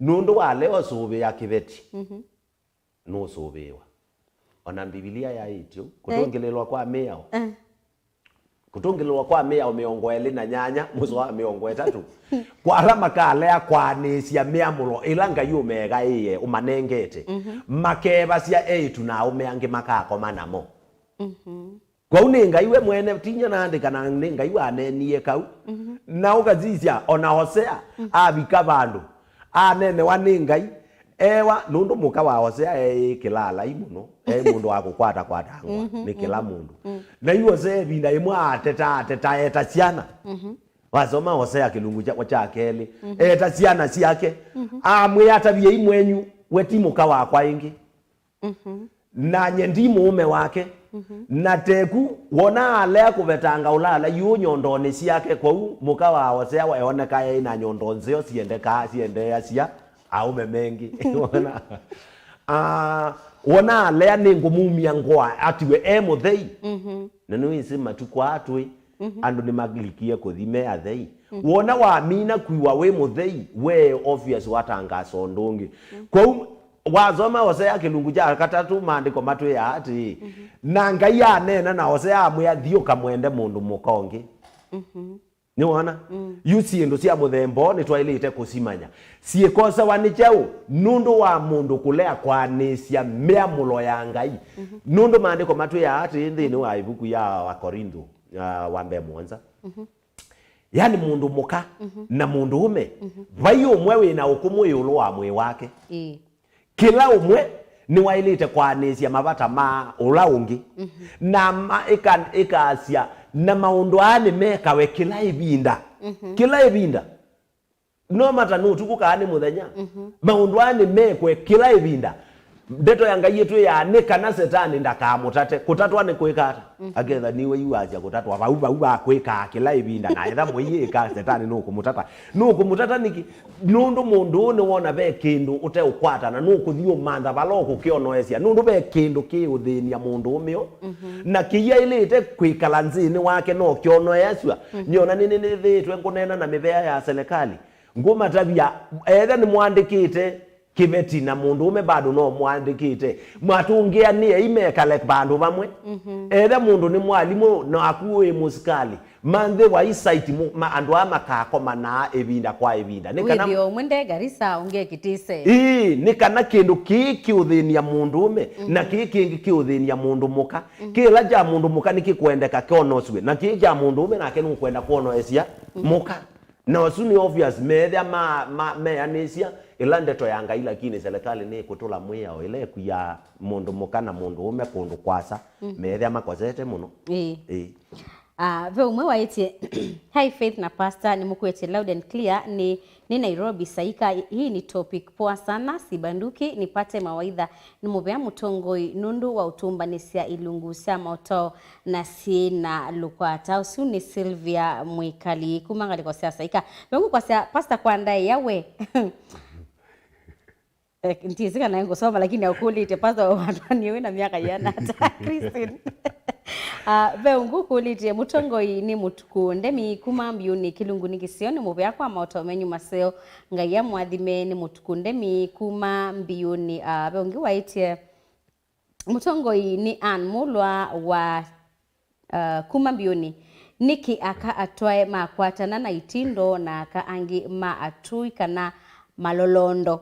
Nũndũ walea ũsũvĩa kĩveti, mhm, nũsũvĩĩwa. Ona Mbivilia yaĩtye ũu, eh, kũtũngĩlĩlwa kwa mĩao. Eh. Kũtũngĩlĩlwa kwa mĩao mĩongo ĩlĩ na nyanya, mũsoa wa mĩongo ĩtatũ, kwa ala makalea kwaanĩsya mĩamũlo ĩla Ngai ũmeegaĩĩe ũmanengete, makevasya eĩtu na aũme angĩ makakoma namo. Kwoou nĩ Ngai we mwene, tinya naandĩka, na nĩ Ngai waneenie kau. Na ũkasisya, o na Hosea avika vandũ, aneenewa nĩ Ngai, ewa, nũndũ mũka wa Hosea eĩ kĩlaalai mũno, eĩ mũndũ wa kũkwatakwatangwa nĩ kĩla mũndũ. Na yu Hosea ĩvinda ĩmwe ateta, ateta, eta syana. Wasoma Hosea kĩlungu kya, kya kelĩ, eta syana syake, amwĩa, ataviei mwenyu, we ti mũka wakwa ĩngĩ. Na nye ndi mũũme wake. Na teku, wona alea kũvetanga ũlaalai ũũ nyondonĩ syake, kwoou mũka wa Hosea eoneka eĩ na nyondo nzeo syendekaa, syendeeasya aũme mengĩ. Wona? Ah, wona alea nĩngũmumya ngũa atiwe e mũthei. Na nĩwĩsĩ matukũ aa twĩ, andũ nĩmalikie kũthi me athei. Wona wamina kwĩwa wĩ mũthei, we obvious watangasa ũndũ ũngĩ. Kwoou wasoma Hosea kĩlungu kya katatũ, maandĩko matwĩaa atĩĩ, na Ngai aneena na Hosea amwĩa, "Thi ũkamwende mũndũ mũka ũngĩ." Nĩwona? Yu syĩndũ sya mũthemba ũũ nĩtwaĩlĩte kũsimanya. Syĩkosewa nĩ kyaũ? Nũndũ wa mũndũ kũlea kwaanĩsya mĩamũlo ya Ngai. Nũndũ maandĩko matwĩaa atĩĩ nthĩnĩ wa ĩvuku ya Akorintho, ah, wa mbee mũonza. Yani mũndũ mũka na mũndũũme, vai ũmwe wĩ na ũkũmũ ĩũlũ wa mwĩĩ wake. Ĩĩ. Kĩla ũmwe nĩwaĩlĩte kwaanĩsya mavata ma ũla ũngĩ. Na ma, ĩka, ĩkaasya, na maũndũ aa nĩmekawe kĩla ĩvinda. Kĩla ĩvinda. No matter nĩ ũtukũ kana nĩ mũthenya. Maũndũ aa nĩmekwe kĩla ĩvinda. Ndeto ya Ngai ĩtwĩaa nĩ kana Setani ndakamũtate. Kũtatwa nĩ kwĩka ata? Akethaniwe yu asya kũtatwa vau, vau va kwĩkaa kĩla ĩvinda. Na etha mũiĩka, Setani nũkũmũtata. Nũkũmũtata nĩkĩ? Nũndũ mũndũ ũũ nĩwona ve kĩndũ ũteũkwata, na nũkũthi ũmantha vala ũkũkĩonoesya. Nũndũ ve kĩndũ kĩũthĩny'a mũndũũme ũũ. Na kĩyaĩlĩte kwĩkala nzĩnĩ wake no kyonoeasw'a. Nyona nĩ, nĩ, nĩnĩthĩĩtwe ngũneena na mĩvea ya selekalĩ. Ngũmatavya, etha nĩmwandĩkĩte kĩveti na mũndũũme bado no mwandĩkĩte, matũngĩanĩei mekale vandũ vamwe. Etha mũndũ nĩ mwalimũ naku wĩ mũsikalĩ, manthĩwai site mũ-, ma, andũ aa makakomanaa ĩvinda kwa ĩvinda. Nĩ kana wĩthĩo ũmwe nde Garissa, ũngĩ e Kitise. Ĩĩ, nĩ kana kĩndũ kĩĩ kĩũthĩny'a mũndũũme, na kĩĩ kĩngĩ kĩũthĩny'a mũndũ mũka. Kĩla kya mũndũ mũka nĩkĩkwendeka kyonosw'e, na kĩĩ kya mũndũũme nake nũkwenda kwonoesya mũka. Na ũsu nĩ obvious, meethĩa ma, ma, meanĩsya ĩla ndeto ya Ngai, lakini selekalĩ nĩ ĩkũtũla mwĩao ĩla ĩkuyaa mũndũ mũka na mũndũũme kũndũ kwasa, meethĩa makosete mũno. Ĩĩ. Ĩĩ. Ah, ve ũmwe waĩtye, "Hi Faith na Pastor, nĩmũkwetye loud and clear, nĩ, nĩ Nairobi Saika, hii ni topic poa sana, sibanduki, nipate mawaidha." Nĩ mũvea mũtongoi nũndũ wa ũtũmbanĩsya ilungu sya maũtao na syĩ na lũkwata. Ũsu nĩ Sylvia Mwĩkali kuma ngalĩko sya Saika. Vengu kwasya, "Pastor, kwa ndaĩa we." Eh, ndyĩsĩ kana ngũsoma, lakini akũlĩtye, "Pastor, watwanie wĩ na myaka yĩana ata?" Christine. Ah, ve ũngĩ ũkũlĩtye, "Mũtongoi nĩ Mũtukũ Ndemi kuma Mbiũnĩ, kĩlungu nĩ kĩseo, nĩ mũvea kwa maũtao menyu maseo. Ngai amũathime." Nĩ Mũtukũ Ndemi kuma Mbiũnĩ. Ah, ve ũngĩ waĩtye, "Mũtongoi nĩ Ann Mũlwa wa, uh, kuma Mbiũnĩ. Nĩkĩ aka atwae makwatana na itindo na aka angĩ ma atũi kana malolondo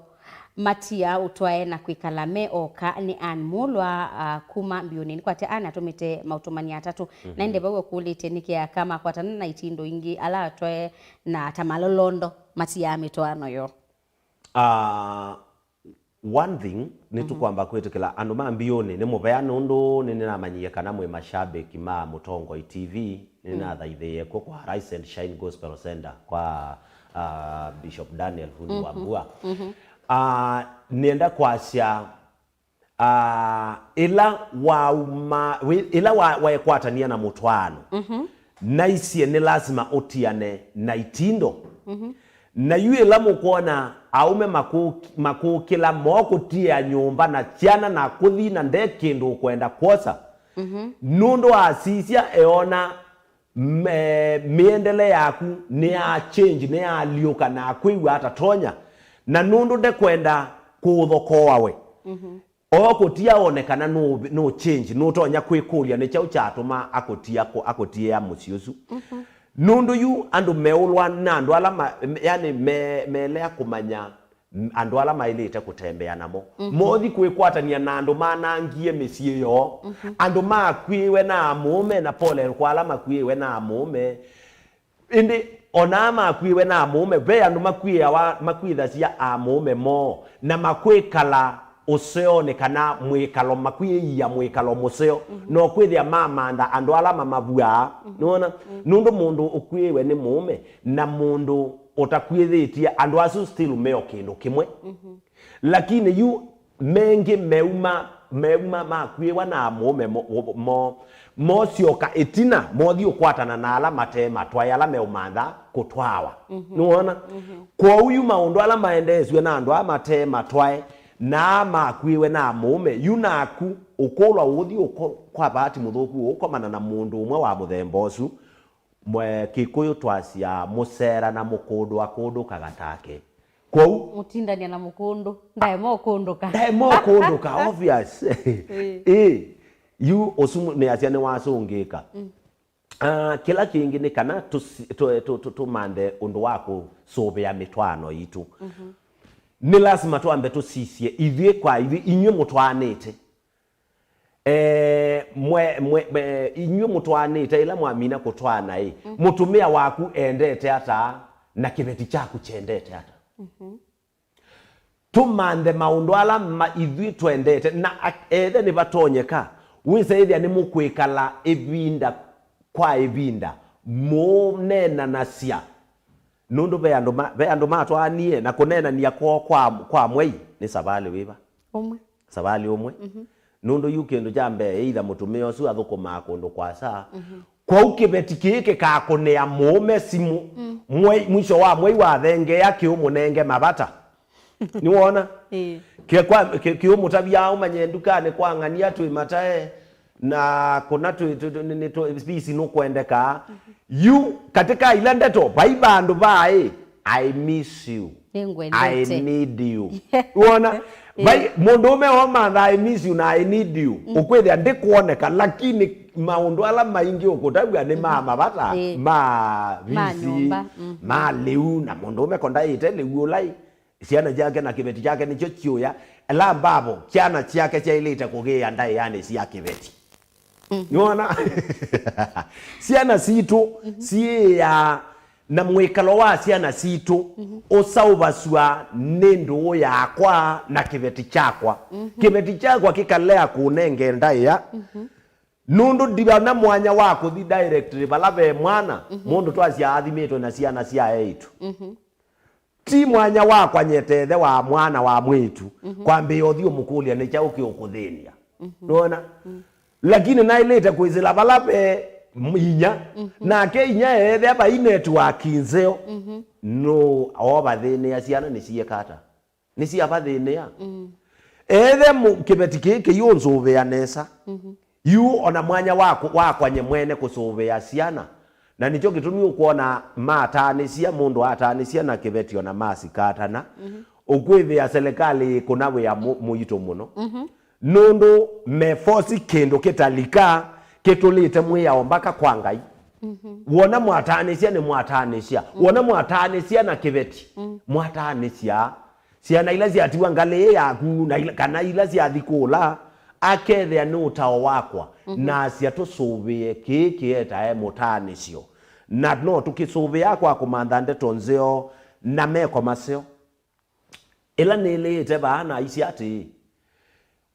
matiaa ũtwae na kwĩkala me oka?" Nĩ Ann Mũlwa, uh, kuma Mbiũnĩ. Nĩkwatya Ann atũmĩte maũtũmani atatũ. Na ĩndĩ vau akũlĩtye nĩkĩ aka makwatana na itindo ingĩ ala atwae na ta malolondo matiaa mĩtwaano yoo. Ah, one thing, nĩtũkwamba kwĩtĩkĩla andũ ma Mbiũnĩ nĩ mũvea, nũndũ nĩnĩnamanyie kana mwĩ mashabiki ma Mũtongoi T V. Nĩnathaithĩie kw'o kwa Rise and Shine Gospel Center kwa, ah, Bishop Daniel Huni Wambua. Ah, nĩenda kwasya, ah, ĩla wauma, wĩ-, ĩla wa-, waekwatania na mũtwaano, naisye nĩ lasima ũtiane na itindo. Na yu ĩla mũkwona aũme makũ-, makũkĩla mokũtiĩa nyũmba na syana na kũthi na nde kĩndũ ũkwenda kwosa, nũndũ asisya eona me-, mĩendele yaku nĩya change, nĩyaalyũka na kwĩw'a atatonya, na nũndũ ndekwenda kũũthokooa we. O kũtia one kana nũ, nũ change, nũtonya kwĩkũlya nĩ kyaũ kyatũma akũtia kũ-, akũtiĩa mũsyĩ ũsu. Nũndũ yu andũ meũlwa na andũ ala ma, yani me, melea kũmanya andũ ala maĩlĩte kũtembea namo. Mothi kwĩkwatany'a na andũ manangie mĩsyĩ yoo, andũ makw'ĩĩwe na amũũme, na pole kwa ala makw'ĩĩwe na amũũme. Ĩndĩ o na aa makw'ĩĩwe na amũũme, ve andũ makw'ĩĩawa, makw'ĩthasya amũũme moo, na makwĩkala ũseonĩ kana mwĩkalo, makwĩĩia mwĩkalo mũseo, na ũkwĩthĩa mamantha andũ ala mamavuaa. Nĩwona? Nũndũ mũndũ ũkw'ĩĩwe nĩ mũũme na mũndũ ũtakw'ĩthĩtye, andũ asu still me o kĩndũ kĩmwe. Lakini yu mengĩ meuma, meuma makw'ĩĩwa na amũũme mo, mo, mosyoka ĩtina, mothi ũkwatana na ala mate matwae, ala meũmantha kũtwawa. Nĩwona? Kwoou yu maũndũ ala maendeesw'e na andũ aa mate matwae, na aa makw'ĩĩwe na amũũme, yu naku ũkũlwa ũthi ũko-, kwa vaati mũthũku ũkomana na mũndũ ũmwe wa mũthemba ũsu, mwe Kĩkũyũ twasya mũsera na mũkũndũ akũndũkaga take. Kwoou mũtindania na mũkũndũ, ndaema ũkũndũka. Ndaema ũkũndũka, obvious. Ĩĩ. Ĩĩ. Yu ũsu nĩasya nĩwasũngĩka. Ah, kĩla kĩngĩ nĩ kana tũsi-, tũ-, tũ-, tũ-, tũmanthe ũndũ wa kũsũvĩa mĩtwaano yitũ. Nĩ lasima twambe tũsisye ithyĩ kwa ithyĩ, inyw'ĩ mũtwaanĩte. Eh, mwe, mwe, mwe, inyw'ĩ mũtwaanĩte, ĩla mwamina kũtwaana-ĩ, mũtumĩa waku endete ata, na kĩveti kyaku kyendete ata? Tũmanthe maũndũ ala ma, ithyĩ twendete, na a-, ethe nĩvatonyeka, wĩsa ĩthĩa nĩmũkwĩkala ĩvinda kwa ĩvinda mũũneenanasya. Nũndũ ve andũ ma, ve andũ matwaanie, na kũneenany'a kwoo kwa, kwa mwei nĩ savalĩ wĩva? Ũmwe. Savalĩ ũmwe. Nũndũ yu kĩndũ kya mbee, either mũtumĩa ũsu athũkũmaa kũndũ kwasa. Kwoou kĩveti kĩĩ kĩkakũnĩa mũũme simũ mwei, mwisho wa mwei wathengeea kĩũmũnenge mavata. Nĩwona? Ĩĩ. Kĩ-, kwa-, kĩ-, kĩũmũtavya ũmanye ndukanĩ kwa ng'ania twĩ matae, na kũna twĩ, twĩ, twĩ, nĩ, nĩ, twĩ, spisi nũkwendeka. Yu, katika ila ndeto, vai vandũ vaĩ, "I miss you. Nĩngwendete. I need you." Wona? Ĩĩ. Vai, mũndũũme omantha, "I miss you" na "I need you." Ũkwĩthĩa ndĩkwoneka, lakini maũndũ ala maingĩ ũkũtavw'a nĩ ma mavata, ĩĩ, ma visi, nyũmba, ma lĩu, na mũndũũme ko ndaĩte lĩu ũlai. Syana syake na kĩveti kyake nĩkyo kyũya. Ela mbavo, syana syake syaĩlĩte kũgĩĩa ndaĩanĩ sya kĩveti. Nĩwona? Syana sitũ syĩaa, na mwĩkalo wa syana sitũ ũsaũvasw'a nĩ ndũũ yakwa na kĩveti kyakwa. Kĩveti kyakwa kĩkalea kũnenge ndaĩa, nũndũ ndivana mwanya wa kũthi directly vala ve mwana, mũndũ twasya athimĩtwe na syana sya eĩtu. Ti mwanya wakwa nyete ĩthe wa mwana wa mwĩĩtu kwambĩĩa ũthi ũmũkũlya nĩ kyaũ kĩũkũthĩny'a. Nũona? Lakini naĩlĩte kwĩsĩla vala ve m-, inya, nake inya eethĩa vai network nzeo, nũ oovathĩnĩa syana nĩsiĩka ata? Nĩsiavathĩnĩa. Eethĩa mũ-, kĩveti kĩĩ kĩiũnzũvĩa nesa. Yu ona mwanya wa kũ-, wakwa nye mwene kũsũvĩa syana. Na nĩkyo kĩtumi ũkwona mataanĩsya, mũndũ ataanĩsya na kĩveti ona masikatana, ũkwĩthĩa selekalĩ ĩkũna wĩa mũ-, mũito mũno. Nũndũ mefosi kĩndũ kĩtalika kĩtũlĩte mwĩao mbaka kwa Ngai. Wona mwataanĩsya nĩ mwataanĩsya. Wona mwataanĩsya na kĩveti, mwataanĩsya. Syana ila syatiwa ngalĩ ĩ yaku, na ila, kana ila syathi kũla, akethĩa nĩ ũtao wakwa, na asya tũsũvĩe kĩĩ kĩetae mũtaanĩsyo. Na no tũkĩsũvĩaa kwa kũmantha ndeto nzeo na meko maseo. Ĩla nĩlĩĩte vaa naisye atĩĩ,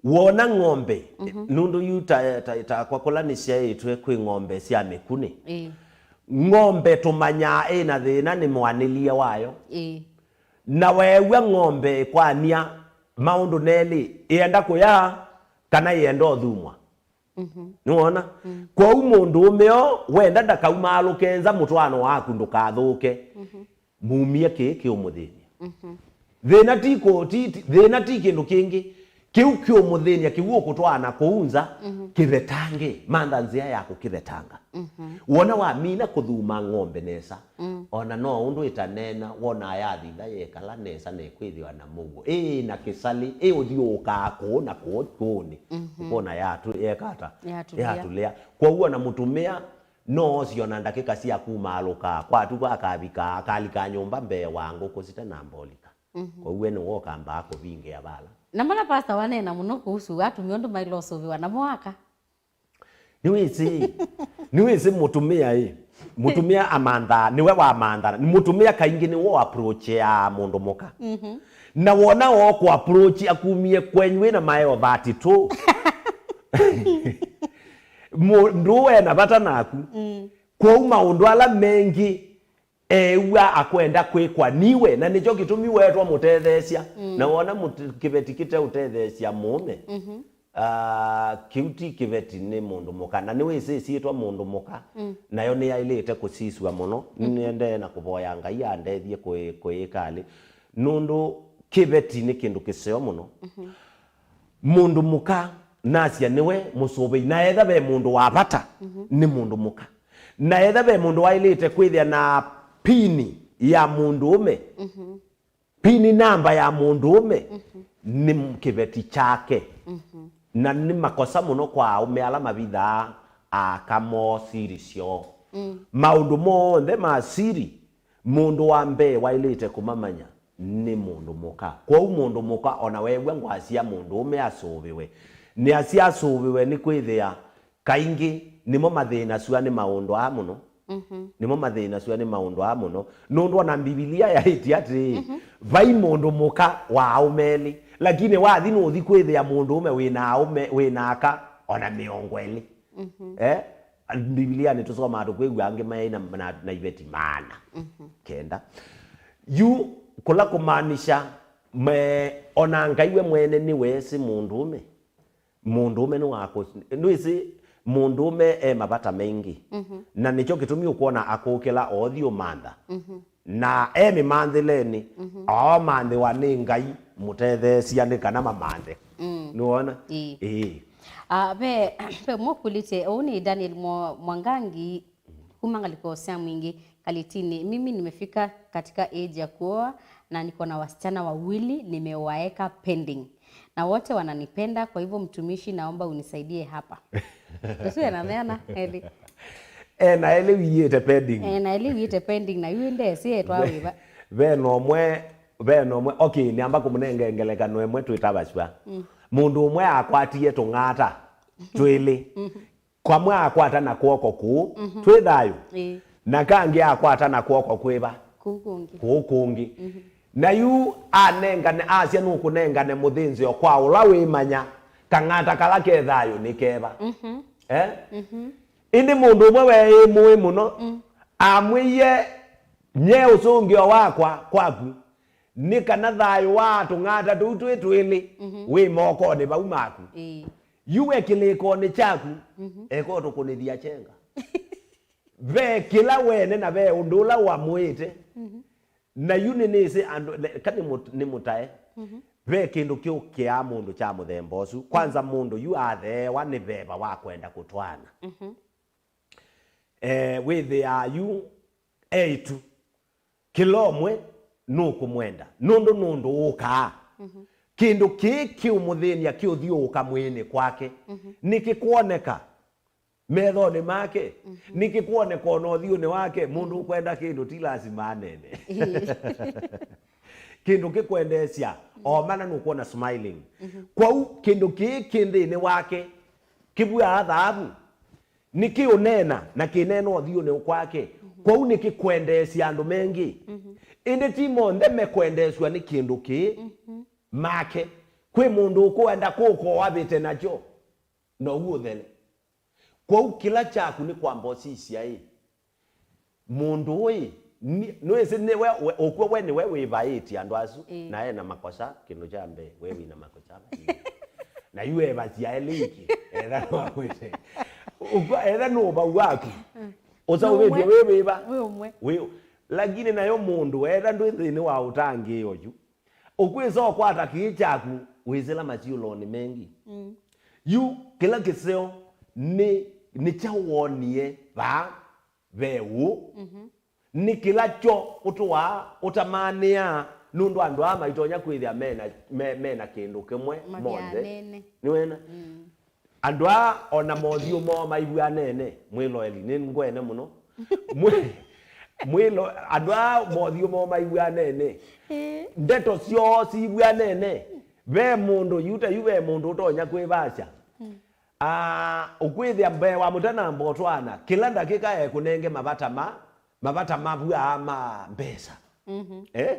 wona ng'ombe, nũndũ yu ta, ta, takwa kũla nĩsyaĩtwe kwĩ ng'ombe sya mĩkunĩ. Ĩĩ. Ng'ombe tũmanyaa ĩna thĩna nĩ mwanĩlie wayo. Ĩĩ. Na weew'a ng'ombe ĩkwany'a maũndũ nelĩ, ĩenda kũya kana ĩenda ũthumwa? Nĩwona? Kwoou mũndũũme o wenda ndakaumaalũke nza, mũtwaano waku ndũkathũke. Mumie kĩĩ kĩũmũthĩny'a. Thĩna ti kũ-, ti, ti, thĩna ti kĩndũ kĩngĩ. Kĩu kĩũmũthĩny'a, kĩu ũkũtwaa na kũu nza, Mhm. kĩvetange, mantha nzĩa ya kũkĩvetanga. Mhm. Wona wamina kũthuma ng'ombe nesa, Mm. ona no ũndũ ĩtaneena, wona yathitha yekala nesa na ĩkwĩthĩwa na mũuo. Ĩĩ na kĩsalĩ, ĩ ũthyũũkaa kũũ na kũũ kyũũnĩ. Mhm. Ũkona yatu-, yeka ata? Yatũlĩa. Yatũlĩa. Kwoou ona mũtumĩa no osie ona ndakĩka sya kumaalũka, kwatuka akavika, akalika nyũmba mbee wa ngũkũ site na mbolika. Mhm. Kwoou we nĩwe ũkambaa kũvingĩa vala. Na mala pastor waneena mũno kuhusu atumĩa ũndũ maĩle ũsũvĩwa namo aka. Nĩwĩsĩ, nĩwĩsĩ mũtumĩa ĩ, mũtumĩa amanthaa, nĩwe wamanthaa. Mũtumĩa kaingĩ nĩwe approacheaa mũndũ mũka. Mhm. Na wona o kũ approach akumie kwenyu wĩna maeo thirty-two. Mũndũ wena vata naku. Mm. Kwoou maũndũ ala mengĩ eew'a akwenda kwĩkwa niwe, na nĩkyo kĩtumi weetwa mũtetheesya. Mm. Na wona mũte-, kĩveti kĩteũtetheesya mũũme, Mhm. ah, kĩu ti kĩveti, nĩ mũndũ mũka. Na nĩwĩsĩ ĩsyĩtwa mũndũ mũka, Mm. nayo nĩyaĩlĩte kũsisw'a mũno. Mhm. Nĩendee na kũvoya Ngai andethye kũĩ-, kũĩka alĩ. Nũndũ kĩveti nĩ kĩndũ kĩseo mũno. Mhm. Mũndũ mũka nasya nĩwe mũsũvĩi, na etha ve mũndũ wa vata, Mhm. nĩ mũndũ mũka. Na etha ve mũndũ waĩlĩte kwĩthĩa na pini ya mũndũũme, Mhm. pini namba ya mũndũũme, Mhm. nĩ m-, kĩveti kyake. Mhm. Na nĩ makosa mũno kwa aũme ala mavithaa aka moo siri syoo. Mm. Maũndũ monthe ma siri, mũndũ wa mbee waĩlĩte kũmamanya nĩ mũndũ mũka. Kwoou mũndũ mũka ona weew'a ngwasya mũndũũme asũvĩwe, nĩasya asũvĩwe nĩ kwĩthĩa kaingĩ nĩmo mathĩnasw'a nĩ maũndũ aa mũno. Mhm. Nĩmo mathĩnasw'a nĩ maũndũ aa mũno. Nũndũ ona Mbivilia yaĩtye atĩĩ, Mhm. vai mũndũ mũka wa aũme elĩ, lakini wathi nũthi kwĩthĩa mũndũũme wĩna aũme, wĩna aka ona mĩongo ĩlĩ. Mhm. Eh? Mbivilianĩ tũsomaa tũkwĩw'a angĩ maĩ na, na, na iveti maana Mhm. kenda. Yu kũla kũmaanisha me, ona Ngai we mwene nĩweesĩ mũndũũme. Mũndũũme nĩwakũ-, nĩwĩsĩ mũndũũme e mavata maingĩ. Mhm. Na nĩkyo kĩtumi ũkwona akũkĩla othi ũmantha. Mhm. Na e mĩmanthĩlenĩ, Mhm. oomanthĩwa nĩ Ngai mũtetheesya nĩ kana mamanthe. Mm. Nĩwona? Ĩĩ. Ĩĩ. Ah, ve, ve ũmwe ũkũlĩtye, ũũ nĩ Daniel Mwa-, Mwangangi, kuma ngalĩko sya Mwingĩ, Kalitini. Mimi nimefika katika age ya kuoa na niko na wasichana wawili nimewaeka pending. Na wote wananipenda, kwa hivyo mtumishi, naomba unisaidie hapa. Ũsu ena meana elĩ. Ena elĩ wiĩte pending. Ena elĩ wiĩte pending, na yu ndesĩ etwa wĩva. Ve na ũmwe, ve na ũmwe. Okay, nĩamba kũmũnenge ngelekano ĩmwe twĩtavasw'a. Mm. Mũndũ ũmwe akwatie tũng'ata twĩlĩ. Mhm. Kamwe akwata na kw'oko kũũ, Mhm. twĩ thayũ. Ĩĩ. Na kangĩ akwata na kw'oko kwĩva? Kũu kũngĩ. Kũũ kũngĩ. Mhm. Na yu anengane, asya nũkũnengane mũthĩnzĩo kwa ũla wĩmanya, kang'ata kala ke thayũ nĩ keva. Mhm. Eh? Mhm. Ĩndĩ mũndũ ũmwe weĩ mũĩ mũno, Mm. amwĩie, nye ũsũngĩo wakwa kwaku, nĩ kana thayũ wa tũng'ata tũu twĩ twĩlĩ Mhm. wĩ mokonĩ vau maku. Ĩĩ. Yu we kĩlĩkonĩ kyaku, Mhm. eka ũtũkũnĩthya kyenga. Ve kĩla wene na ve ũndũ ũla wamwĩte. Mhm. Na yu nĩnĩsĩ andũ, ne-, ka nĩ mũt-, nĩ mũtae. Mhm. Ve kĩndũ kĩũkĩaa mũndũ kya mũthemba ũsu. Kwanza mũndũ yu atheewa nĩ veva wa kwenda kũtwaana. Mhm. Eh, wĩthĩaa yu eĩtu. Kĩla ũmwe nũkũmwenda, nũndũ nũndũ ũkaa. Mhm. Kĩndũ kĩĩ kĩũmũthĩny'a kĩũthiũũka mwĩĩnĩ kwake, Mhm. nĩkĩkwoneka methonĩ make, Mhm. nĩkĩkwoneka ona ũthyũnĩ wake. Mũndũ ũkwenda kĩndũ ti lasima anene. Ĩĩ. Kĩndũ kĩkwendeesya, o mana nũkwona smiling. Mhm. Kwoou kĩndũ kĩĩ kĩ nthĩnĩ wake kĩvuaa thaavu. Nĩkĩũneena na kĩneena ũthyũnĩ kwake. Mhm. Kwoou nĩkĩkwendeesya andũ mengĩ. Mhm. Ĩndĩ ti monthe mekwendeesw'a nĩ kĩndũ kĩĩ Mhm. make. Kwĩ mũndũ ũkwenda kũkoa vĩte nakyo, na ũu ũthele. Kwoou kĩla kyaku nĩ kwamba ũsisya ĩ, mũndũ ũĩ, nĩ-, nĩwĩsĩ nĩwe we-, ũkw'o we nĩwe wĩvaĩtye andũ asu, Ĩĩ. na ena makosa, kĩndũ kya mbee, we wĩna makosa. Na yu evasya elĩ iki, etha no akwĩte. Ũkw'o, etha nũvau waku. Mm. Ũsaũvĩtye Nũmwe. Wĩ wĩva? Wĩ ũmwe. Wĩ, lakini nayo mũndũ, etha ndwĩ nthĩnĩ wa ũtangĩĩo yu. Ũkwĩsa ũkwata kĩĩ kyaku, Wĩsĩla masyũlonĩ mengi. Mm. Yu kĩla kĩseo nĩ, nĩ kyaũ wonie vaa ve ũũ? Mhm. Nĩ kĩla kyo ũtũaa ũtamaanĩaa, nũndũ andũ aa maitonya kwĩthĩa mena, me, mena kĩndũ kĩmwe monthe. Mavyanene. Nĩwena? Mm. Andũ aa o na mothiũ moo maivw'anene, mwĩloeli, nĩ ngwene mũno. Mwĩ-, mwĩlo-, andũ aa mothiũ moo maivw'anene. Ĩĩ. Ndeto syoo sivw'anene. Ve mũndũ, yu ta yu ve mũndũ ũtonya kwĩvasya. Mm. Ah, ũkwĩthĩa mbee wa mũtanamba ũtwaana, kĩla ndakĩka ekũnenge mavata ma, mavata mavw'aa ma mbesa. Mhm. Eh?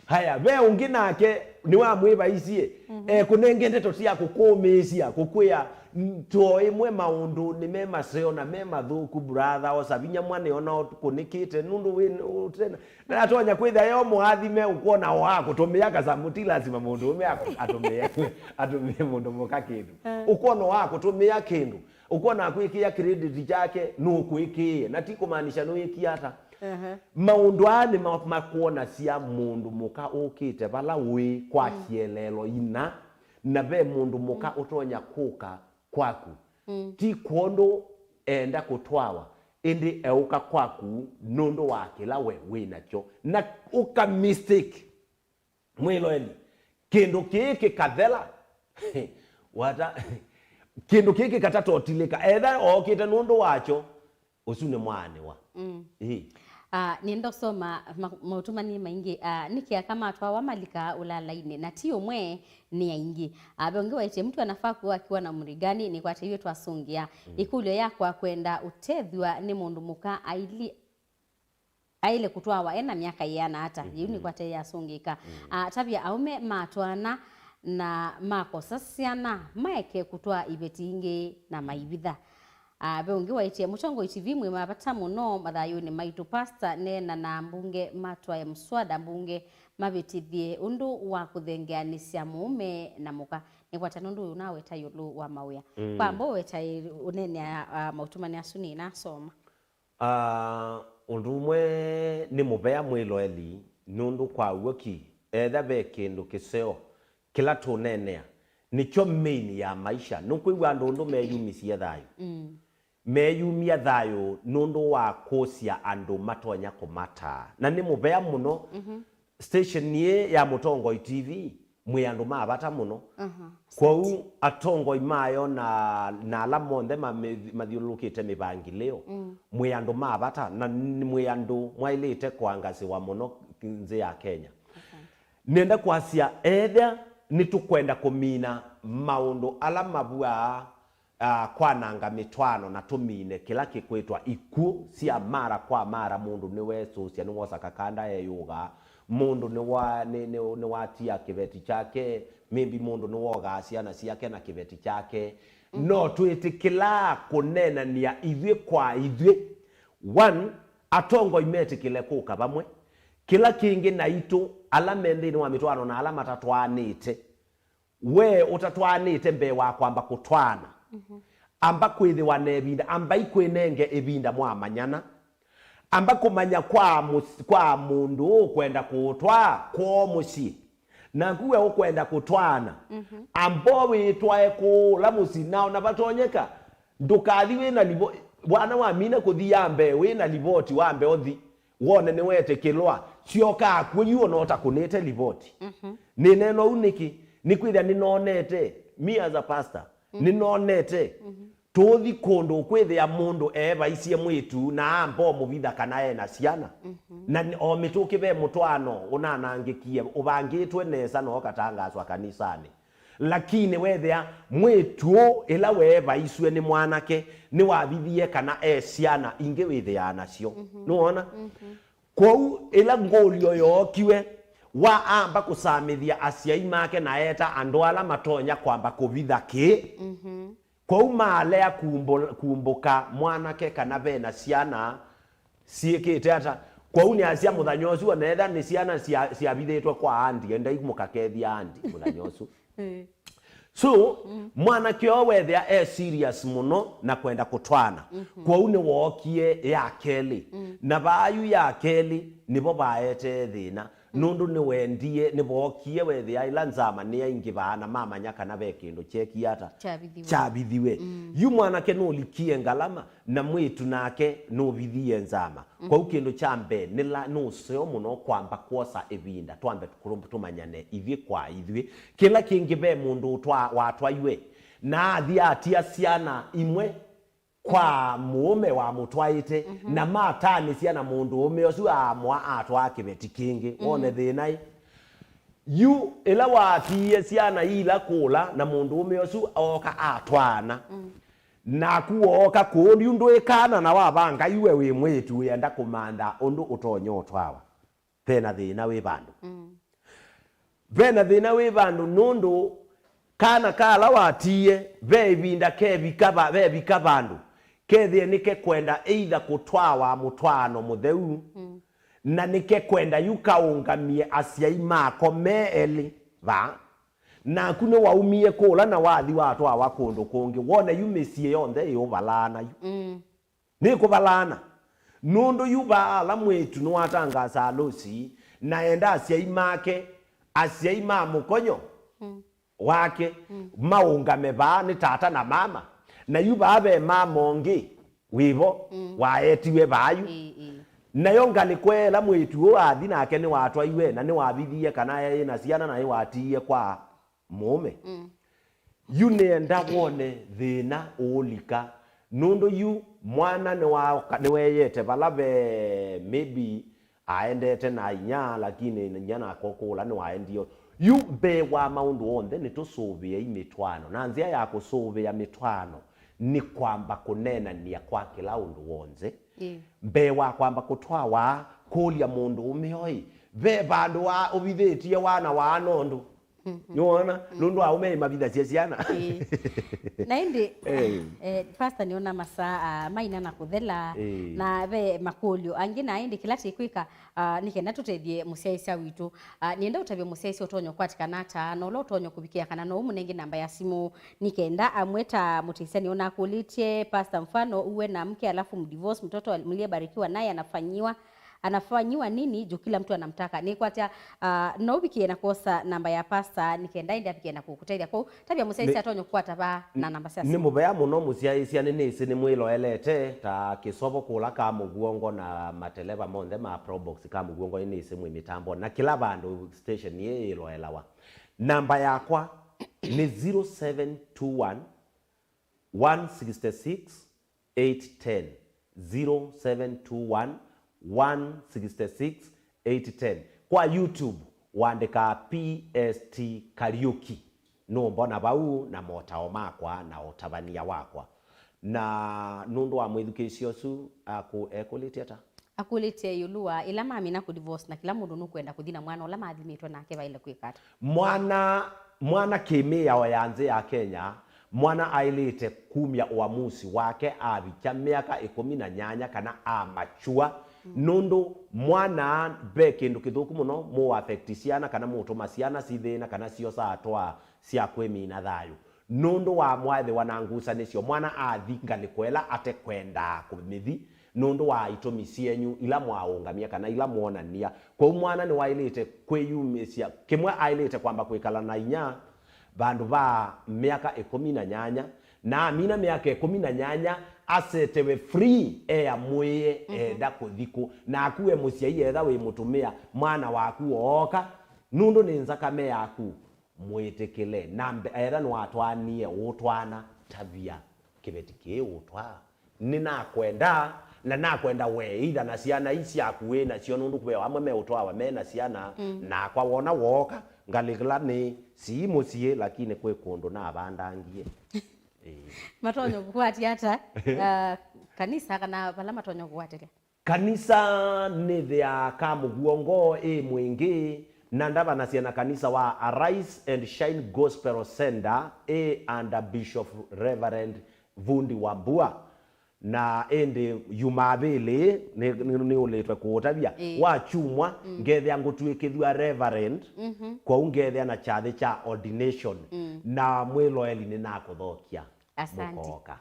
Haya, ve ũngĩ nake nĩwamwĩvaisye, mhm, ekũnenge ndeto sya kũkũũmĩĩsya, kũkwĩa, "N-, too ĩmwe maũndũnĩ me maseo na me mathũku, brother, osa vinya mwane ona ũkũnĩkĩte, nũndũ wĩ, ũtena." Na atonya kwĩthĩa yo mũathime, ũkwona o akũtũmĩa kasamũ, ti lasima mũndũũme akũ-, atũmĩe, atũmĩe mũndũ mũka kĩndũ. Eh. Ũkwona o akũtũmĩa kĩndũ, ũkwona akwĩkĩa credit kyake, nũkwĩkĩĩe, na ti kũmaanisha nũĩkie ata. Ehe. Maũndũ aa nĩ ma-, makwonasya mũndũ mũka ũkĩte vala ũĩ kwa, mm, kĩeleelo ina, na ve mũndũ mũka, mm, ũtonya kũka kwaku. Mm. Ti kwondũ enda kũtwawa, ĩndĩ eũka kwaku nũndũ wa kĩla we wĩ nakyo. Na ũka mistake, mwĩloeli, kĩndũ kĩĩ kĩkathela. Wata, kĩndũ kĩĩ kĩkatatotilĩka. Etha ookĩte nũndũ wakyo, ũsu nĩ mwaanĩwa. Mm. Ĩĩ. Ah, nĩenda ũsoma ma-, maũtũmani maingĩ. Ah, nĩkĩ aka matwawa malika ũlalainĩ, na ti ũmwe, nĩ aingĩ. Ah, ve ũngĩ waĩtye, "Mtu anafaa kuwa akiwa na umri gani?" Nĩkwatĩiw'e twasũngĩa. Mm. Ĩkũlyo yakwa, kwenda ũtethw'a nĩ mũndũ mũka aili-, aĩle kũtwawa ena myaka yĩana ata? Mhm. Yĩu nĩkwate yasũngĩka. Mm. Ah, tavya aũme matwaana na makosa syana, maeke kũtwaa iveti ingĩ na maivitha. Ah, ve ũngĩ waĩtye, "Mũtongoi T V mwĩ mavata mũno mathayũnĩ maitũ. Pastor, neena na ambunge matwae mswada mbunge mavĩtĩthye ũndũ wa kũthengeanĩsya mũũme na mũka." Nĩkwata nũndũ ũyũ naweta ĩũlũ wa mawĩa. Mm. Kwamba ũweta ĩ-, ũneenea, ah, maũtũmani asu nĩnasoma. Ah, ũndũ ũmwe nĩ mũvea mwĩloeli, nũndũ kwa w'o ki, etha ve kĩndũ kĩseo kĩla tũneenea, nĩkyo main ya maisha. Nũkwĩw'a andũ ũndũ meyumisye thayũ? Mm. Meyumya thayũ nũndũ wa kũsya andũ matonya kũmataa. Na nĩ mũvea mũno, mhm, station ĩĩ ya Mũtongoi T V, mwĩ andũ ma vata mũno. Aha. Kwoou atongoi mayo na, na ala monthe mame-, mathyũlũlũkĩte mĩvangĩlĩo, mm, mwĩ andũ ma vata, na n-, mwĩ andũ mwaĩlĩte kũangasĩwa mũno nthĩ ya Kenya. Asante. Nenda kwasya, ethĩa nĩtũkwenda kũmina maũndũ ala mavw'aa, ah, kwananga mĩtwaano na tũmine kĩla kĩkwĩtwa ikw'ũ sya mara kwa mara, mũndũ nĩwesũsya, nĩwosa kakanda eyũgaa, mũndũ nĩwa-, nĩ-, nĩ-, nĩwatia kĩveti kyake, maybe mũndũ nĩwogaa syana syake na kĩveti kyake. Mm. No twĩtĩkĩlaa kũneenany'a ithyĩ kwa ithyĩ. One, atongoi metĩkĩle kũka vamwe. Kĩla kĩngĩ, naitũ ala me nthĩnĩ wa mĩtwaano na ala matatwaanĩte, we ũtatwaanĩte mbee wa kwamba kũtwaana, mhm, amba kwĩthĩwa na ĩvinda, ambai kwĩnenge ĩvinda mwamanyana. Amba kũmanya kwa mũs-, kwa mũndũ ũkwenda kũũtwaa kwoo mũsyĩ. Naku we ũkwenda kũtwaana, mhm, amba wĩtwae kũũ ũla mũsyĩ, na ona vatonyeka, ndũkathi wĩ na livo-, wana wamina kũthi ya mbee wĩ na livoti, wambe ũthi. Wone nĩwetĩkĩlwa, syokaa kw'o yu ona ũtakũnĩte livoti. Mhm. Nĩneena ũu nĩkĩ? Nĩkwĩthĩa nĩnonete, me as a pastor, mhm, nĩnonete, mhm, tũũthi kũndũ ũkwĩthĩa mũndũ eevaisye mwĩĩtu na amba ũmũvitha kana e na syana. Mhm. Na nĩ-, o mĩtũkĩ ve mũtwaano ũnanangĩkie, ũvangĩtwe nesa na ũkatangaswa kanisanĩ. Lakini wethĩa mwĩĩtu ũũ ĩla weevaisw'e nĩ mwanake nĩwavithie kana e syana ingĩ wĩthĩaa nasyo. Mhm. Nĩwona? Mhm. Kwoou ĩla ngũlyo yookiwe, wa amba kũsamĩthya asyai make na eeta andũ ala matonya kwamba kũvitha kĩĩ. Mhm. Kwoou maalea kumbũ-, kumbũka mwanake kana ve na syana syĩkĩte ata. Kwoou nĩasya mũthanya ũsu, ona etha nĩ syana sya-, syavithĩtwe kwa andi, endai mũkakethya andi mũthanya ũsu. Eh. So, mm, mwanake ũũ wethĩa e serious mũno na kwenda kũtwaana. Mhm. Kwoou nĩwookie ya kelĩ. Mm. Na vaayu ya kelĩ nĩvo vaetee thĩna. nũndũ nĩwendie, nĩvookie wethĩa ĩla nzama nĩyaingĩvaa na mamanya kana ve kĩndũ kyekie ata? Kyavithiwe. Kyavithiwe. Mm. Yu mwanake nũlikie ngalama, na mwĩĩtu nake nũvithie nzama. Mm. Kwoou kĩndũ kya mbee nĩla nũseo mũno kwamba kwosa ĩvinda twambe kũrũ-, tũmanyane ithyĩ kwa ithyĩ. Kĩla kĩngĩ, ve mũndũ ũtwa-, watwaiwe na athi atia syana imwe kwa mũũme wamũtwaĩte, mhm, na matanĩsya na mũndũũme ũsu aamũa atwaa kĩveti kĩngĩ. Mm. Wone thĩna ĩ? Yu ĩla watiie syana ila kũla na mũndũũme ũsu ooka atwaana, mm, naku wooka kũũ yu ndwĩkaana na wavanga iwe wĩ mwĩĩtu wĩenda kũmantha ũndũ ũtonya ũtwawa. Ve na thĩna wĩ vandũ. Mm. Ve na thĩna wĩ vandũ nũndũ kana kala watiie, ve ĩvinda kevika va-, vevika vandũ, kethĩe nĩkekwenda either kũtwawa mũtwaano mũtheu, mm, na nĩkekwenda yu kaũngamie asyai mako me elĩ vaa. Naku nĩwaumie kũla na wathi watwawa kũndũ kũngĩ, wone yu mĩsyĩ yonthe ĩũvalaana yu. Mm. Nĩkũvalaana. Nũndũ yu vaa ala mwĩĩtu nĩwatangaasa alũsi, na enda asyai make, asyai ma mũkonyo, mm, wake, mm, maũngame vaa nĩ tata na mama. Na yu vaa ve mama ũngĩ wĩvo, mm, waetiwe vaa yu. Ĩĩ, ĩĩ. Nayo ngalĩko ĩla mwĩĩtu ũũ athi nake nĩwatwaiwe na nĩwavithie kana eĩ na syana na nĩwatiie kwa mũũme. Mm. Yu nĩenda wone thĩna ũũlika, nũndũ yu mwana nĩwa-, nĩweeyete vala ve maybe aendete na inya, lakini inya nako kũla nĩwaendie. Yu mbee wa maũndũ onthe nĩtũsũvĩei mĩtwaano, na nzĩa ya kũsũvĩa mĩtwaano nĩ kwamba kũneenany'a kwa kĩla ũndũ w'onthe. Ĩĩ. Mbee wa kwamba kũtwawa, kũlya mũndũũme ũĩ, ve vandũ wa ũvithĩtye wana waa nondũ. Mhm. Nĩwona? Mm. Nũndũ aũme mavithasya syana. Ĩĩ. Na ĩndĩ, eh, pastor, nĩona masaa, ah, maina na kũthela, ĩĩ, na ve makũlyo angĩ, na ĩndĩ kĩla tĩkwĩka, ah, nĩ kenda tũtethye mũsyaĩĩsya witũ. Ah, nĩenda ũtavya mũsyaĩĩsya ũtonya ũkwatĩkana ata, na ũla ũtonya kũvikĩa kana no ũmũnenge namba ya simũ, nĩ kenda amweta mũtĩsya. Nĩona akũlĩtye, pastor, mfano uwe na mke alafu mdivorce, mtoto aliyebarikiwa naye anafanyiwa anafanyiwa nini juu kila mtu anamtaka? Nĩkwatya, ah, no ũvikĩe na kwosa namba ya pastor, nĩ kenda ĩndĩ avikĩe na kũkũtethya. Kwoou tavya mũsyaĩĩsya atonye kũkwata vaa na namba sya simũ. Nĩ mũvea mũno mũsyaĩĩsya, nĩnĩsĩ nĩmwĩloelete ta kĩsovo kũla ka mũvuongo na mateleva monthe ma Probox ka mũvuongo, nĩnĩsĩ mwĩ mĩtambo na kĩla vandũ station ĩĩ ĩloelawa. Namba yakwa nĩ zero seven two one, one sixty six, eight ten, zero seven two one, one sixty six, eight ten. Kwa YouTube, wandĩka P S T Kariuki. Nũmbona vau na motao makwa na ũtavany'a wakwa. Na nũndũ wa mwĩthukĩĩsya ũsu, akũ-, ekũlĩtye ata? Akũlĩtye ĩũlũ wa ĩla mamina kũ divorce na kĩla mũndũ nũkwenda kũthi na mwana ũla maathimĩtwe nake vaĩle kwĩka ata? Mwana, mwana kĩ-mĩao ya nthĩ ya Kenya, mwana aĩlĩte kumya ũamusi wake avikya myaka ĩkũmi na nyanya kana amachua, mm, nũndũ mwana ve kĩndũ kĩthũku mũno mũũ affect syana kana mũũtũma syana sithĩna kana syosa atwaa sya kwĩmina thayũ. Nũndũ wa mwathĩwa na ngusanĩsyo, mwana athi ngalĩko ĩla atekwendaa kũmĩthi, nũndũ wa itũmi syenyu ila mwaũngamya kana ila mwonania. Kwoou mwana nĩwaĩlĩte kwĩyumĩsya, kĩmwe aĩlĩte kwamba kwĩkala na inya vandũ va myaka ĩkũmi na nyanya, na amina myaka ĩkũmi na nyanya asetewe free, eamũĩe, mhm, enda kũthi kũ. Naku we mũsyai, etha wĩ mũtumĩa, mwana waku ooka, nũndũ nĩ nzakame yaku, mwĩtĩkĩle. Na mbe-, etha nĩwatwaanie ũũtwaana, tavya kĩveti kĩĩ ũũtwaa. Nĩnakwenda, na nakwenda we, either na syana ii syaku wĩ nasyo, nũndũ ve amwe meũtwawa me na syana, mm, nakwa wona wooka, ngalĩkĩla nĩ sii mũsyĩ, lakini kwĩ kũndũ navandangie. Ĩĩ. Matonya kũkwatya ata, uh, kanisa kana vala matonya kũkwatĩlya? Kanisa nĩthĩaa ka mũvuongo ĩ mwingĩ, na ndavanasya na kanisa wa Arise and Shine Gospel Center ĩ under Bishop Reverend Vundi Wambua. Na ĩndĩ Yumavĩlĩ nĩ, nĩ, nĩũlĩtwe kũũtavya. Ĩĩ. Wa kyumwa, mm, ngethĩa ngũtw'ĩkĩthw'a Reverend, mhm, kwoou ngethĩa na kyathĩ kya ordination, mm, na mwĩloeli nĩnakũthokya. Asante. Mũkooka.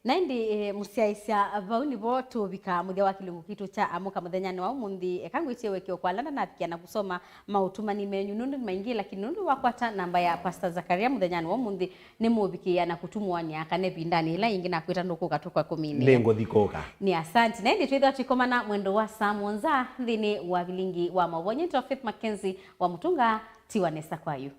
Na ĩndĩ, eh, mũsyaĩĩsya, vau nĩvo tũvika mũthya wa kĩlungu kitũ kya Amũka mũthenyanĩ wa ũmũnthĩ. Eka ngwĩtie wekeo kwa ala ndanavikia na kũsoma maũtũmani menyu nũndũ nĩ maingĩ, lakini nũndũ wakwata namba ya Pastor Zakaria mũthenyanĩ wa ũmũnthĩ, nĩmũvikĩĩa na kũtũmũany'a kana ĩvindanĩ ĩla yĩngĩ nakwĩta ndũkũka tũkwa kũminĩe. Nĩngũthi kũka. Nĩ asante. Na ĩndĩ twĩthĩwa twĩkomana mwendo wa saa mũonza nthĩnĩ wa vilingi wa maũvoo. Nyĩtwa Faith Mackenzie wa Mũtũnga, tiwa nesa kwayu.